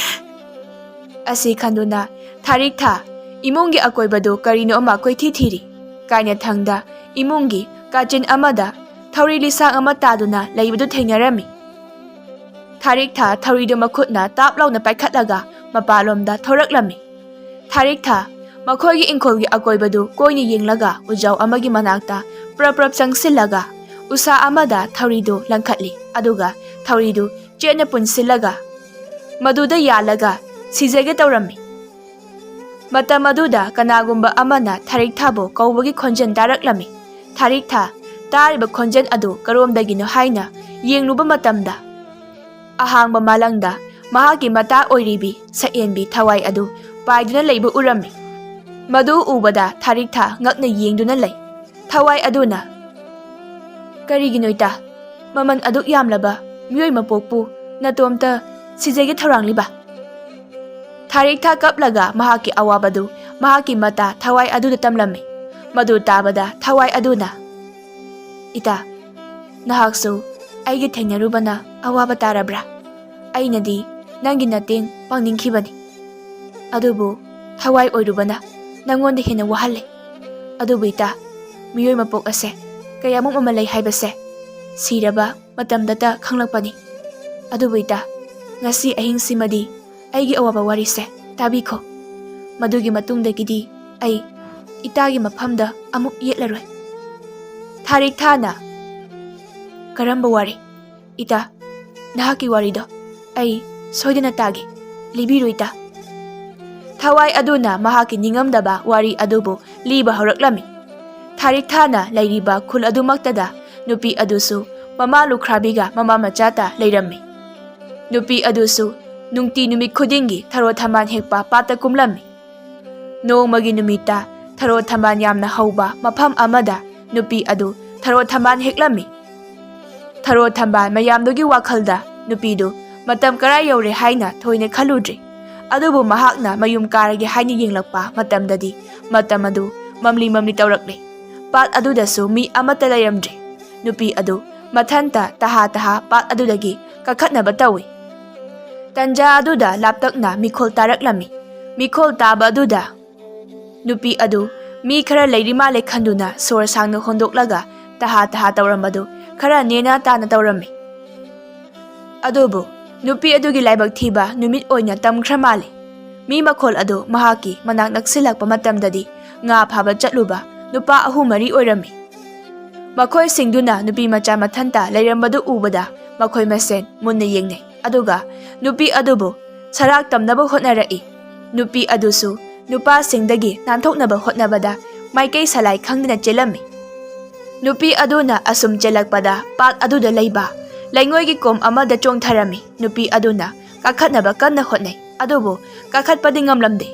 ꯑꯁꯤ ꯈꯟꯗꯨꯅ ꯊꯥꯔꯤꯛꯊꯥ ꯏꯃꯨꯡꯒꯤ ꯑꯀꯣꯏꯕꯗꯨ ꯀꯔꯤꯅꯣ ꯑꯃ ꯀꯣꯏꯊꯤ ꯊꯤꯔꯤ꯫ ꯀꯥꯏꯅꯊꯪꯗ ꯏꯃꯨꯡꯒꯤ ꯀꯥꯆꯤꯟ ꯑꯃꯗ ꯊꯧꯔꯤ ꯂꯤꯁꯥꯡ ꯑꯃ ꯇꯥꯗꯨꯅ ꯂꯩꯕꯗꯨ ꯊꯦꯡꯅꯔꯝꯃꯤ꯫ ꯊꯥꯔꯤꯛꯊꯥ ꯊꯧꯔꯤꯗꯨ ꯃꯈꯨꯠꯅ ꯇꯥꯞ ꯂꯥꯎꯅ ꯄꯥꯏꯈꯠꯂꯒ ꯃꯄꯥꯟꯂꯣꯝꯗ ꯊꯣꯔꯛꯂꯝꯃꯤ꯫ ꯊꯥꯔꯤꯛꯊꯥ ꯃꯈꯣꯏꯒꯤ ꯏꯪꯈꯣꯜꯒꯤ ꯑꯀꯣꯏꯕꯗꯨ ꯀꯣꯏꯅ ꯌꯦꯡꯂꯒ ꯎꯖꯥꯎ ꯑꯃꯒꯤ ꯃꯅꯥꯛꯇ ꯄ꯭ꯔꯞ ꯄ꯭ꯔꯞ ꯆꯪꯁꯤꯜꯂꯒ ꯎꯁꯥ ꯑꯃꯗ ꯊꯧꯔꯤꯗꯨ ꯂꯪꯈꯠꯂꯤ꯫ ꯑꯗꯨꯒ ꯊꯧꯔꯤꯗꯨ ꯆꯦꯠꯅ ꯄꯨꯟꯁꯤꯜꯂꯒ ꯃꯗꯨꯗ ꯌꯥꯜꯂꯒ ꯁꯤꯖꯒꯦ ꯇꯧꯔꯝꯃꯤ꯫ ꯃꯇꯝ ꯑꯗꯨꯗ ꯀꯅꯥꯒꯨꯝꯕ ꯑꯃꯅ ꯊꯥꯔꯤꯛꯊꯥꯕꯨ ꯀꯧꯕꯒꯤ ꯈꯣꯟꯖꯦꯜ ꯇꯥꯔꯛꯂꯝꯃꯤ꯫ ꯊꯥꯔꯤꯛꯊꯥ ꯇꯥꯔꯤꯕ ꯈꯣꯟꯖꯦꯜ ꯑꯗꯨ ꯀꯔꯣꯝꯗꯒꯤꯅꯣ ꯍꯥꯏꯅ ꯌꯦꯡꯂꯨꯕ ꯃꯇꯝꯗ, ꯑꯍꯥꯡꯕ ꯃꯥꯂꯪꯗ ꯃꯍꯥꯛꯀꯤ ꯃꯇꯥ ꯑꯣꯏꯔꯤꯕꯤ ꯁꯛꯌꯦꯟꯕꯤ ꯊꯋꯥꯏ ꯑꯗꯨ ꯄꯥꯏꯗꯨꯅ ꯂꯩꯕ ꯎꯔꯝꯃꯤ꯫ ꯃꯗꯨ ꯎꯕꯗ ꯊꯥꯔꯤꯛꯊꯥ ꯉꯛꯅ ꯌꯦꯡꯗꯨꯅ ꯂꯩ꯫ ꯊꯋꯥꯏ ꯑꯗꯨꯅ, "ꯀꯔꯤꯒꯤꯅꯣ ꯏꯇꯥ, ꯃꯃꯜ ꯑꯗꯨꯛ ꯌꯥꯝꯂꯕ ꯃꯤꯑꯣꯏ ꯃꯄꯣꯛꯄꯨ ꯅꯇꯣꯝꯇ ꯁꯤꯖꯒꯦ ꯊꯧꯔꯥꯡꯂꯤꯕ?" ꯊꯥꯔꯤꯛꯊꯥ ꯀꯞꯂꯒ ꯃꯍꯥꯛꯀꯤ ꯑꯋꯥꯕꯗꯨ ꯃꯍꯥꯛꯀꯤ ꯃꯇꯥ ꯊꯋꯥꯏ ꯑꯗꯨꯗ ꯇꯝꯂꯝꯃꯤ꯫ ꯃꯗꯨ ꯇꯥꯕꯗ ꯊꯋꯥꯏ ꯑꯗꯨꯅ, "ꯏꯇꯥ, ꯅꯍꯥꯛꯁꯨ ꯑꯩꯒꯤ ꯊꯦꯡꯅꯔꯨꯕꯅ ꯑꯋꯥꯕ ꯇꯥꯔꯕ꯭ꯔꯥ? ꯑꯩꯅꯗꯤ ꯅꯪꯒꯤ ꯃꯇꯦꯡ ꯄꯥꯡꯅꯤꯡꯈꯤꯕꯅꯤ, ꯑꯗꯨꯕꯨ ꯊꯋꯥꯏ ꯑꯣꯏꯔꯨꯕꯅ ꯅꯪꯉꯣꯟꯗ ꯍꯦꯟꯅ ꯋꯥꯍꯜꯂꯦ꯫ ꯑꯗꯨꯕꯨ ꯏꯇꯥ, ꯃꯤꯑꯣꯏ ꯃꯄꯣꯛ ꯑꯁꯦ ꯀꯌꯥꯃꯨꯛ ꯃꯃꯜ ꯂꯩ ꯍꯥꯏꯕꯁꯦ ꯁꯤꯔꯕ ꯃꯇꯝꯗꯇ ꯈꯪꯂꯛꯄꯅꯤ꯫ ꯑꯗꯨꯕꯨ ꯏꯇꯥ, ꯉꯁꯤ ꯑꯍꯤꯡꯁꯤꯃꯗꯤ ꯑꯩꯒꯤ ꯑꯋꯥꯕ ꯋꯥꯔꯤꯁꯦ ꯇꯥꯕꯤꯈꯣ꯫ ꯃꯗꯨꯒꯤ ꯃꯇꯨꯡꯗꯒꯤꯗꯤ ꯑꯩ ꯏꯇꯥꯒꯤ ꯃꯐꯝꯗ ꯑꯃꯨꯛ ꯌꯦꯠꯂꯔꯣꯏ꯫" ꯊꯥꯔꯤꯛꯊꯥꯅ, "ꯀꯔꯝꯕ ꯋꯥꯔꯤ? ꯏꯇꯥ, ꯅꯍꯥꯛꯀꯤ ꯋꯥꯔꯤꯗꯣ ꯑꯩ ꯁꯣꯏꯗꯅ ꯇꯥꯒꯦ꯫ ꯂꯤꯕꯤꯔꯨ ꯏꯇꯥ꯫" ꯊꯋꯥꯏ ꯑꯗꯨꯅ ꯃꯍꯥꯛꯀꯤ ꯅꯤꯡꯉꯝꯗꯕ ꯋꯥꯔꯤ ꯑꯗꯨꯕꯨ ꯂꯤꯕ ꯍꯧꯔꯛꯂꯝꯃꯤ꯫ ꯊꯥꯔꯤꯛꯊꯥꯅ ꯂꯩꯔꯤꯕ ꯈꯨꯜ ꯑꯗꯨꯃꯛꯇꯗ ꯅꯨꯄꯤ ꯑꯗꯨꯁꯨ ꯃꯃꯥ ꯂꯨꯈ꯭ꯔꯥꯕꯤꯒ ꯃꯃꯥ ꯃꯆꯥꯇ ꯂꯩꯔꯝꯃꯤ꯫ ꯅꯨꯄꯤ ꯑꯗꯨꯁꯨ ꯅꯨꯡꯇꯤ ꯅꯨꯃꯤꯠ ꯈꯨꯗꯤꯡꯒꯤ ꯊꯔꯣ ꯊꯝꯕꯥꯜ ꯍꯦꯛꯄ ꯄꯥꯠꯇ ꯀꯨꯝꯂꯝꯃꯤ꯫ ꯅꯣꯡꯃꯒꯤ ꯅꯨꯃꯤꯠꯇ ꯊꯔꯣ ꯊꯝꯕꯥꯜ ꯌꯥꯝꯅ ꯍꯧꯕ ꯃꯐꯝ ꯑꯃꯗ ꯅꯨꯄꯤ ꯑꯗꯨ ꯊꯔꯣ ꯊꯝꯕꯥꯜ ꯍꯦꯛꯂꯝꯃꯤ꯫ ꯊꯔꯣ ꯊꯝꯕꯥꯜ ꯃꯌꯥꯝꯗꯨꯒꯤ ꯋꯥꯈꯜꯗ ꯅꯨꯄꯤꯗꯨ ꯃꯇꯝ ꯀꯔꯥꯏ ꯌꯧꯔꯦ ꯍꯥꯏꯅ ꯊꯣꯏꯅ ꯈꯜꯂꯨꯗ꯭ꯔꯦ꯫ ꯑꯗꯨꯕꯨ ꯃꯍꯥꯛꯅ ꯃꯌꯨꯝ ꯀꯥꯔꯒꯦ ꯍꯥꯏꯅ ꯌꯦꯡꯂꯛꯄ ꯃꯇꯝꯗꯗꯤ ꯃꯇꯝ ꯑꯗꯨ ꯃꯝꯂꯤ ꯃꯝꯂꯤ ꯇꯧꯔꯛꯂꯦ꯫ ꯄꯥꯠ ꯑꯗꯨꯗꯁꯨ ꯃꯤ ꯑꯃꯠꯇ ꯂꯩꯔꯝꯗ꯭ꯔꯦ꯫ ꯅꯨꯄꯤ ꯑꯗꯨ ꯃꯊꯟꯇ ꯇꯍꯥ ꯇꯍꯥ ꯄꯥꯠ ꯑꯗꯨꯗꯒꯤ ꯀꯥꯈꯠꯅꯕ ꯇꯧꯏ꯫ ꯇꯟꯖꯥ ꯑꯗꯨꯗ ꯂꯥꯞꯇꯛꯅ ꯃꯤꯈꯣꯜ ꯇꯥꯔꯛꯂꯝꯃꯤ꯫ ꯃꯤꯈꯣꯜ ꯇꯥꯕ ꯑꯗꯨꯗ ꯅꯨꯄꯤ ꯑꯗꯨ ꯃꯤ ꯈꯔ ꯂꯩꯔꯤ ꯃꯥꯜꯂꯦ ꯈꯟꯗꯨꯅ ꯁꯣꯔ ꯁꯥꯡꯅ ꯍꯣꯟꯗꯣꯛꯂꯒ ꯇꯍꯥ ꯇꯍꯥ ꯇꯧꯔꯝꯕꯗꯨ ꯈꯔ ꯅꯦꯅꯥ ꯇꯥꯅ ꯇꯧꯔꯝꯃꯤ꯫ ꯑꯗꯨꯕꯨ ꯅꯨꯄꯤ ꯑꯗꯨꯒꯤ ꯂꯥꯏꯕꯛ ꯊꯤꯕ ꯅꯨꯃꯤꯠ ꯑꯣꯏꯅ ꯇꯝꯈ꯭ꯔ ꯃꯥꯜꯂꯦ꯫ ꯃꯤ ꯃꯈꯣꯜ ꯑꯗꯨ ꯃꯍꯥꯛꯀꯤ ꯃꯅꯥꯛ ꯅꯛꯁꯤꯜꯂꯛꯄ ꯃꯇꯝꯗꯗꯤ ꯉꯥ ꯐꯥꯕ ꯆꯠꯂꯨꯕ ꯅꯨꯄꯥ ꯑꯍꯨꯝ ꯃꯔꯤ ꯑꯣꯏꯔꯝꯃꯤ꯫ ꯃꯈꯣꯏꯁꯤꯡꯗꯨꯅ ꯅꯨꯄꯤ ꯃꯆꯥ ꯃꯊꯟꯇ ꯂꯩꯔꯝꯕꯗꯨ ꯎꯕꯗ ꯃꯈꯣꯏ ꯃꯁꯦꯟ ꯃꯨꯟꯅ ꯌꯦꯡꯅꯩ꯫ ꯑꯗꯨꯒ ꯅꯨꯄꯤ ꯑꯗꯨꯕꯨ ꯁꯔꯥꯛ ꯇꯝꯅꯕ ꯍꯣꯠꯅꯔꯛꯏ꯫ ꯅꯨꯄꯤ ꯑꯗꯨꯁꯨ ꯅꯨꯄꯥꯁꯤꯡꯗꯒꯤ ꯅꯥꯟꯊꯣꯛꯅꯕ ꯍꯣꯠꯅꯕꯗ ꯃꯥꯏꯀꯩ ꯁꯂꯥꯏ ꯈꯪꯗꯅ ꯆꯦꯜꯂꯝꯃꯤ꯫ ꯅꯨꯄꯤ ꯑꯗꯨꯅ ꯑꯁꯨꯝ ꯆꯦꯜꯂꯛꯄꯗ ꯄꯥꯠ ꯑꯗꯨꯗ ꯂꯩꯕ ꯂꯩꯉꯣꯏꯒꯤ ꯀꯣꯝ ꯑꯃꯗ ꯆꯣꯡꯊꯔꯝꯃꯤ꯫ ꯅꯨꯄꯤ ꯑꯗꯨꯅ ꯀꯥꯈꯠꯅꯕ ꯀꯟꯅ ꯍꯣꯠꯅꯩ, ꯑꯗꯨꯕꯨ ꯀꯥꯈꯠꯄꯗꯤ ꯉꯝꯂꯝꯗꯦ꯫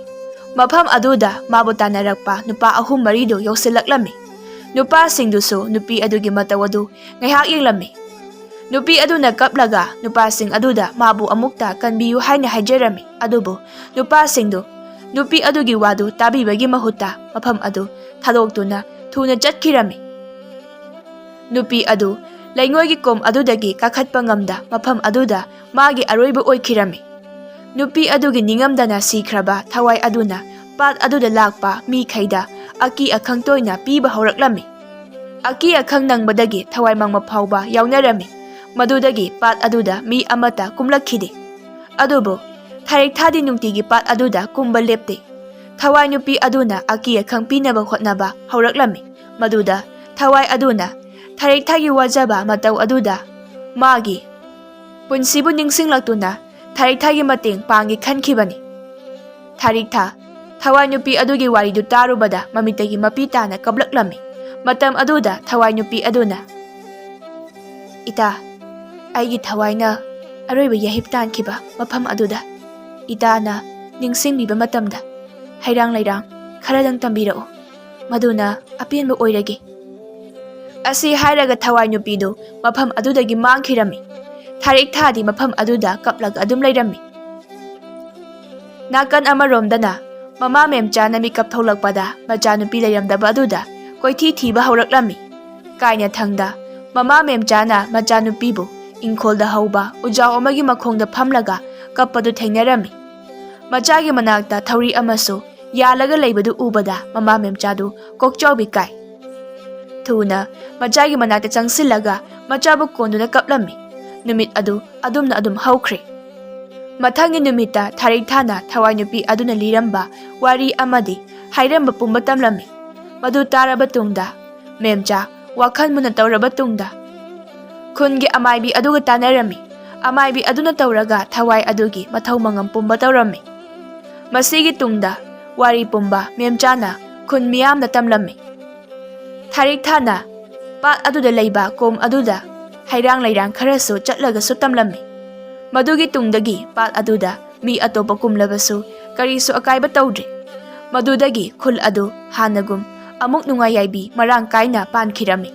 ꯃꯐꯝ ꯑꯗꯨꯗ ꯃꯥꯕꯨ ꯇꯥꯟꯅꯔꯛꯄ ꯅꯨꯄꯥ ꯑꯍꯨꯝ ꯃꯔꯤꯗꯨ ꯌꯧꯁꯤꯜꯂꯛꯂꯝꯃꯤ꯫ ꯅꯨꯄꯥꯁꯤꯡꯗꯨꯁꯨ ꯅꯨꯄꯤ ꯑꯗꯨꯒꯤ ꯃꯇꯧ ꯑꯗꯨ ꯉꯥꯏꯍꯥꯛ ꯌꯦꯡꯂꯝꯃꯤ꯫ ꯅꯨꯄꯤ ꯑꯗꯨꯅ ꯀꯞꯂꯒ ꯅꯨꯄꯥꯁꯤꯡ ꯑꯗꯨꯗ ꯃꯥꯕꯨ ꯑꯃꯨꯛꯇ ꯀꯟꯕꯤꯌꯨ ꯍꯥꯏꯅ ꯍꯥꯏꯖꯔꯝꯃꯤ, ꯑꯗꯨꯕꯨ ꯅꯨꯄꯥꯁꯤꯡꯗꯨ ꯅꯨꯄꯤ ꯑꯗꯨꯒꯤ ꯋꯥꯗꯨ ꯇꯥꯕꯤꯕꯒꯤ ꯃꯍꯨꯠꯇ ꯃꯐꯝ ꯑꯗꯨ ꯊꯥꯗꯣꯛꯇꯨꯅ ꯊꯨꯅ ꯆꯠꯈꯤꯔꯝꯃꯤ꯫ ꯅꯨꯄꯤ ꯑꯗꯨ ꯂꯩꯉꯣꯏꯒꯤ ꯀꯣꯝ ꯑꯗꯨꯗꯒꯤ ꯀꯥꯈꯠꯄ ꯉꯝꯗ ꯃꯐꯝ ꯑꯗꯨꯗ ꯃꯥꯒꯤ ꯑꯔꯣꯏꯕ ꯑꯣꯏꯈꯤꯔꯝꯃꯤ꯫ ꯅꯨꯄꯤ ꯑꯗꯨꯒꯤ ꯅꯤꯡꯉꯝꯗꯅ ꯁꯤꯈ꯭ꯔꯕ ꯊꯋꯥꯏ ꯑꯗꯨꯅ ꯄꯥꯠ ꯑꯗꯨꯗ ꯂꯥꯛꯄ ꯃꯤꯈꯩꯗ ꯑꯀꯤ ꯑꯈꯪ ꯇꯣꯏꯅ ꯄꯤꯕ ꯍꯧꯔꯛꯂꯝꯃꯤ꯫ ꯑꯀꯤ ꯑꯈꯪ ꯅꯪꯕꯗꯒꯤ ꯊꯋꯥꯏ ꯃꯥꯡꯕ ꯐꯥꯎꯕ ꯌꯥꯎꯅꯔꯝꯃꯤ꯫ ꯃꯗꯨꯗꯒꯤ ꯄꯥꯠ ꯑꯗꯨꯗ ꯃꯤ ꯑꯃꯠꯇ ꯀꯨꯝꯂꯛꯈꯤꯗꯦ꯫ ꯑꯗꯨꯕꯨ ꯊꯥꯔꯤꯛꯊꯥꯗꯤ ꯅꯨꯡꯇꯤꯒꯤ ꯄꯥꯠ ꯑꯗꯨꯗ ꯀꯨꯝꯕ ꯂꯦꯞꯇꯦ꯫ ꯊꯋꯥꯏ ꯅꯨꯄꯤ ꯑꯗꯨꯅ ꯑꯀꯤ ꯑꯈꯪ ꯄꯤꯅꯕ ꯍꯣꯠꯅꯕ ꯍꯧꯔꯛꯂꯝꯃꯤ꯫ ꯃꯗꯨꯗ ꯊꯋꯥꯏ ꯑꯗꯨꯅ ꯊꯥꯔꯤꯛꯊꯥꯒꯤ ꯋꯥꯖꯕ ꯃꯇꯧ ꯑꯗꯨꯗ ꯃꯥꯒꯤ ꯄꯨꯟꯁꯤꯕꯨ ꯅꯤꯡꯁꯤꯡꯂꯛꯇꯨꯅ ꯊꯥꯔꯤꯛꯊꯥꯒꯤ ꯃꯇꯦꯡ ꯄꯥꯡꯒꯦ ꯈꯟꯈꯤꯕꯅꯤ꯫ ꯊꯥꯔꯤꯛꯊꯥ ꯊꯋꯥꯏ ꯅꯨꯄꯤ ꯑꯗꯨꯒꯤ ꯋꯥꯔꯤꯗꯨ ꯇꯥꯔꯨꯕꯗ ꯃꯃꯤꯠꯇꯒꯤ ꯃꯄꯤ ꯇꯥꯅ ꯀꯞꯂꯛꯂꯝꯃꯤ꯫ ꯃꯇꯝ ꯑꯗꯨꯗ ꯊꯋꯥꯏ ꯅꯨꯄꯤ ꯑꯗꯨꯅ, "ꯏꯇꯥ, ꯑꯩꯒꯤ ꯊꯋꯥꯏꯅ ꯑꯔꯣꯏꯕ ꯌꯥꯍꯤꯞ ꯇꯥꯟꯈꯤꯕ ꯃꯐꯝ ꯑꯗꯨꯗ ꯏꯇꯥꯅ ꯅꯤꯡꯁꯤꯡꯕꯤꯕ ꯃꯇꯝꯗ ꯍꯩꯔꯥꯡ ꯂꯩꯔꯥꯡ ꯈꯔꯗꯪ ꯇꯝꯕꯤꯔꯛꯎ, ꯃꯗꯨꯅ ꯑꯄꯦꯟꯕ ꯑꯣꯏꯔꯒꯦ"꯫ ꯑꯁꯤ ꯍꯥꯏꯔꯒ ꯊꯋꯥꯏ ꯅꯨꯄꯤꯗꯨ ꯃꯐꯝ ꯑꯗꯨꯗꯒꯤ ꯃꯥꯡꯈꯤꯔꯝꯃꯤ꯫ ꯊꯥꯔꯤꯛꯊꯥꯗꯤ ꯃꯐꯝ ꯑꯗꯨꯗ ꯀꯞꯂꯒ ꯑꯗꯨꯝ ꯂꯩꯔꯝꯃꯤ꯫ ꯅꯥꯀꯟ ꯑꯃꯔꯣꯝꯗꯅ ꯃꯃꯥ ꯃꯦꯝꯆꯥꯅ ꯃꯤꯀꯞ ꯊꯣꯛꯂꯛꯄꯗ ꯃꯆꯥꯅꯨꯄꯤ ꯂꯩꯔꯝꯗꯕ ꯑꯗꯨꯗ ꯀꯣꯏꯊꯤ ꯊꯤꯕ ꯍꯧꯔꯛꯂꯝꯃꯤ꯫ ꯀꯥꯏꯅꯊꯪꯗ ꯃꯃꯥ ꯃꯦꯝꯆꯥꯅ ꯃꯆꯥꯅꯨꯄꯤꯕꯨ ꯏꯪꯈꯣꯜꯗ ꯍꯧꯕ ꯎꯖꯥꯎ ꯑꯃꯒꯤ ꯃꯈꯣꯡꯗ ꯐꯝꯂꯒ ꯀꯞꯄꯗꯨ ꯊꯦꯡꯅꯔꯝꯃꯤ꯫ ꯃꯆꯥꯒꯤ ꯃꯅꯥꯛꯇ ꯊꯧꯔꯤ ꯑꯃꯁꯨ ꯌꯥꯜꯂꯒ ꯂꯩꯕꯗꯨ ꯎꯕꯗ ꯃꯃꯥ ꯃꯦꯝꯆꯥꯗꯨ ꯀꯣꯛꯆꯥꯎꯕꯤ ꯀꯥꯏ꯫ ꯊꯨꯅ ꯃꯆꯥꯒꯤ ꯃꯅꯥꯛꯇ ꯆꯪꯁꯤꯜꯂꯒ ꯃꯆꯥꯕꯨ ꯀꯣꯟꯗꯨꯅ ꯀꯞꯂꯝꯃꯤ꯫ ꯅꯨꯃꯤꯠ ꯑꯗꯨ ꯑꯗꯨꯝꯅ ꯑꯗꯨꯝ ꯍꯧꯈ꯭ꯔꯦ꯫ ꯃꯊꯪꯒꯤ ꯅꯨꯃꯤꯠꯇ ꯊꯥꯔꯤꯛꯊꯥꯅ ꯊꯋꯥꯏ ꯅꯨꯄꯤ ꯑꯗꯨꯅ ꯂꯤꯔꯝꯕ ꯋꯥꯔꯤ ꯑꯃꯗꯤ ꯍꯥꯏꯔꯝꯕ ꯄꯨꯝꯕ ꯇꯝꯂꯝꯃꯤ꯫ ꯃꯗꯨ ꯇꯥꯔꯕ ꯇꯨꯡꯗ ꯃꯦꯝꯆꯥ ꯋꯥꯈꯜ ꯃꯨꯟꯅ ꯇꯧꯔꯕ ꯇꯨꯡꯗ ꯈꯨꯟꯒꯤ ꯑꯃꯥꯏꯕꯤ ꯑꯗꯨꯒ ꯇꯥꯟꯅꯔꯝꯃꯤ꯫ ꯑꯃꯥꯏꯕꯤ ꯑꯗꯨꯅ ꯇꯧꯔꯒ ꯊꯋꯥꯏ ꯑꯗꯨꯒꯤ ꯃꯊꯧ ꯃꯉꯝ ꯄꯨꯝꯕ ꯇꯧꯔꯝꯃꯤ꯫ ꯃꯁꯤꯒꯤ ꯇꯨꯡꯗ ꯋꯥꯔꯤ ꯄꯨꯝꯕ ꯃꯦꯝꯆꯥꯅ ꯈꯨꯟ ꯃꯤꯌꯥꯝꯗ ꯇꯝꯂꯝꯃꯤ꯫ ꯊꯥꯔꯤꯛꯊꯥꯅ ꯄꯥꯠ ꯑꯗꯨꯗ ꯂꯩꯕ ꯀꯣꯝ ꯑꯗꯨꯗ ꯍꯩꯔꯥꯡ ꯂꯩꯔꯥꯡ ꯈꯔꯁꯨ ꯆꯠꯂꯒꯁꯨ ꯇꯝꯂꯝꯃꯤ꯫ ꯃꯗꯨꯒꯤ ꯇꯨꯡꯗꯒꯤ ꯄꯥꯠ ꯑꯗꯨꯗ ꯃꯤ ꯑꯇꯣꯞꯄ ꯀꯨꯝꯂꯕꯁꯨ ꯀꯔꯤꯁꯨ ꯑꯀꯥꯏꯕ ꯇꯧꯗ꯭ꯔꯦ꯫ ꯃꯗꯨꯗꯒꯤ ꯈꯨꯜ ꯑꯗꯨ ꯍꯥꯟꯅꯒꯨꯝ ꯑꯃꯨꯛ ꯅꯨꯡꯉꯥꯏ ꯌꯥꯏꯕꯤ ꯃꯔꯥꯡ ꯀꯥꯏꯅ ꯄꯥꯟꯈꯤꯔꯝꯃꯤ꯫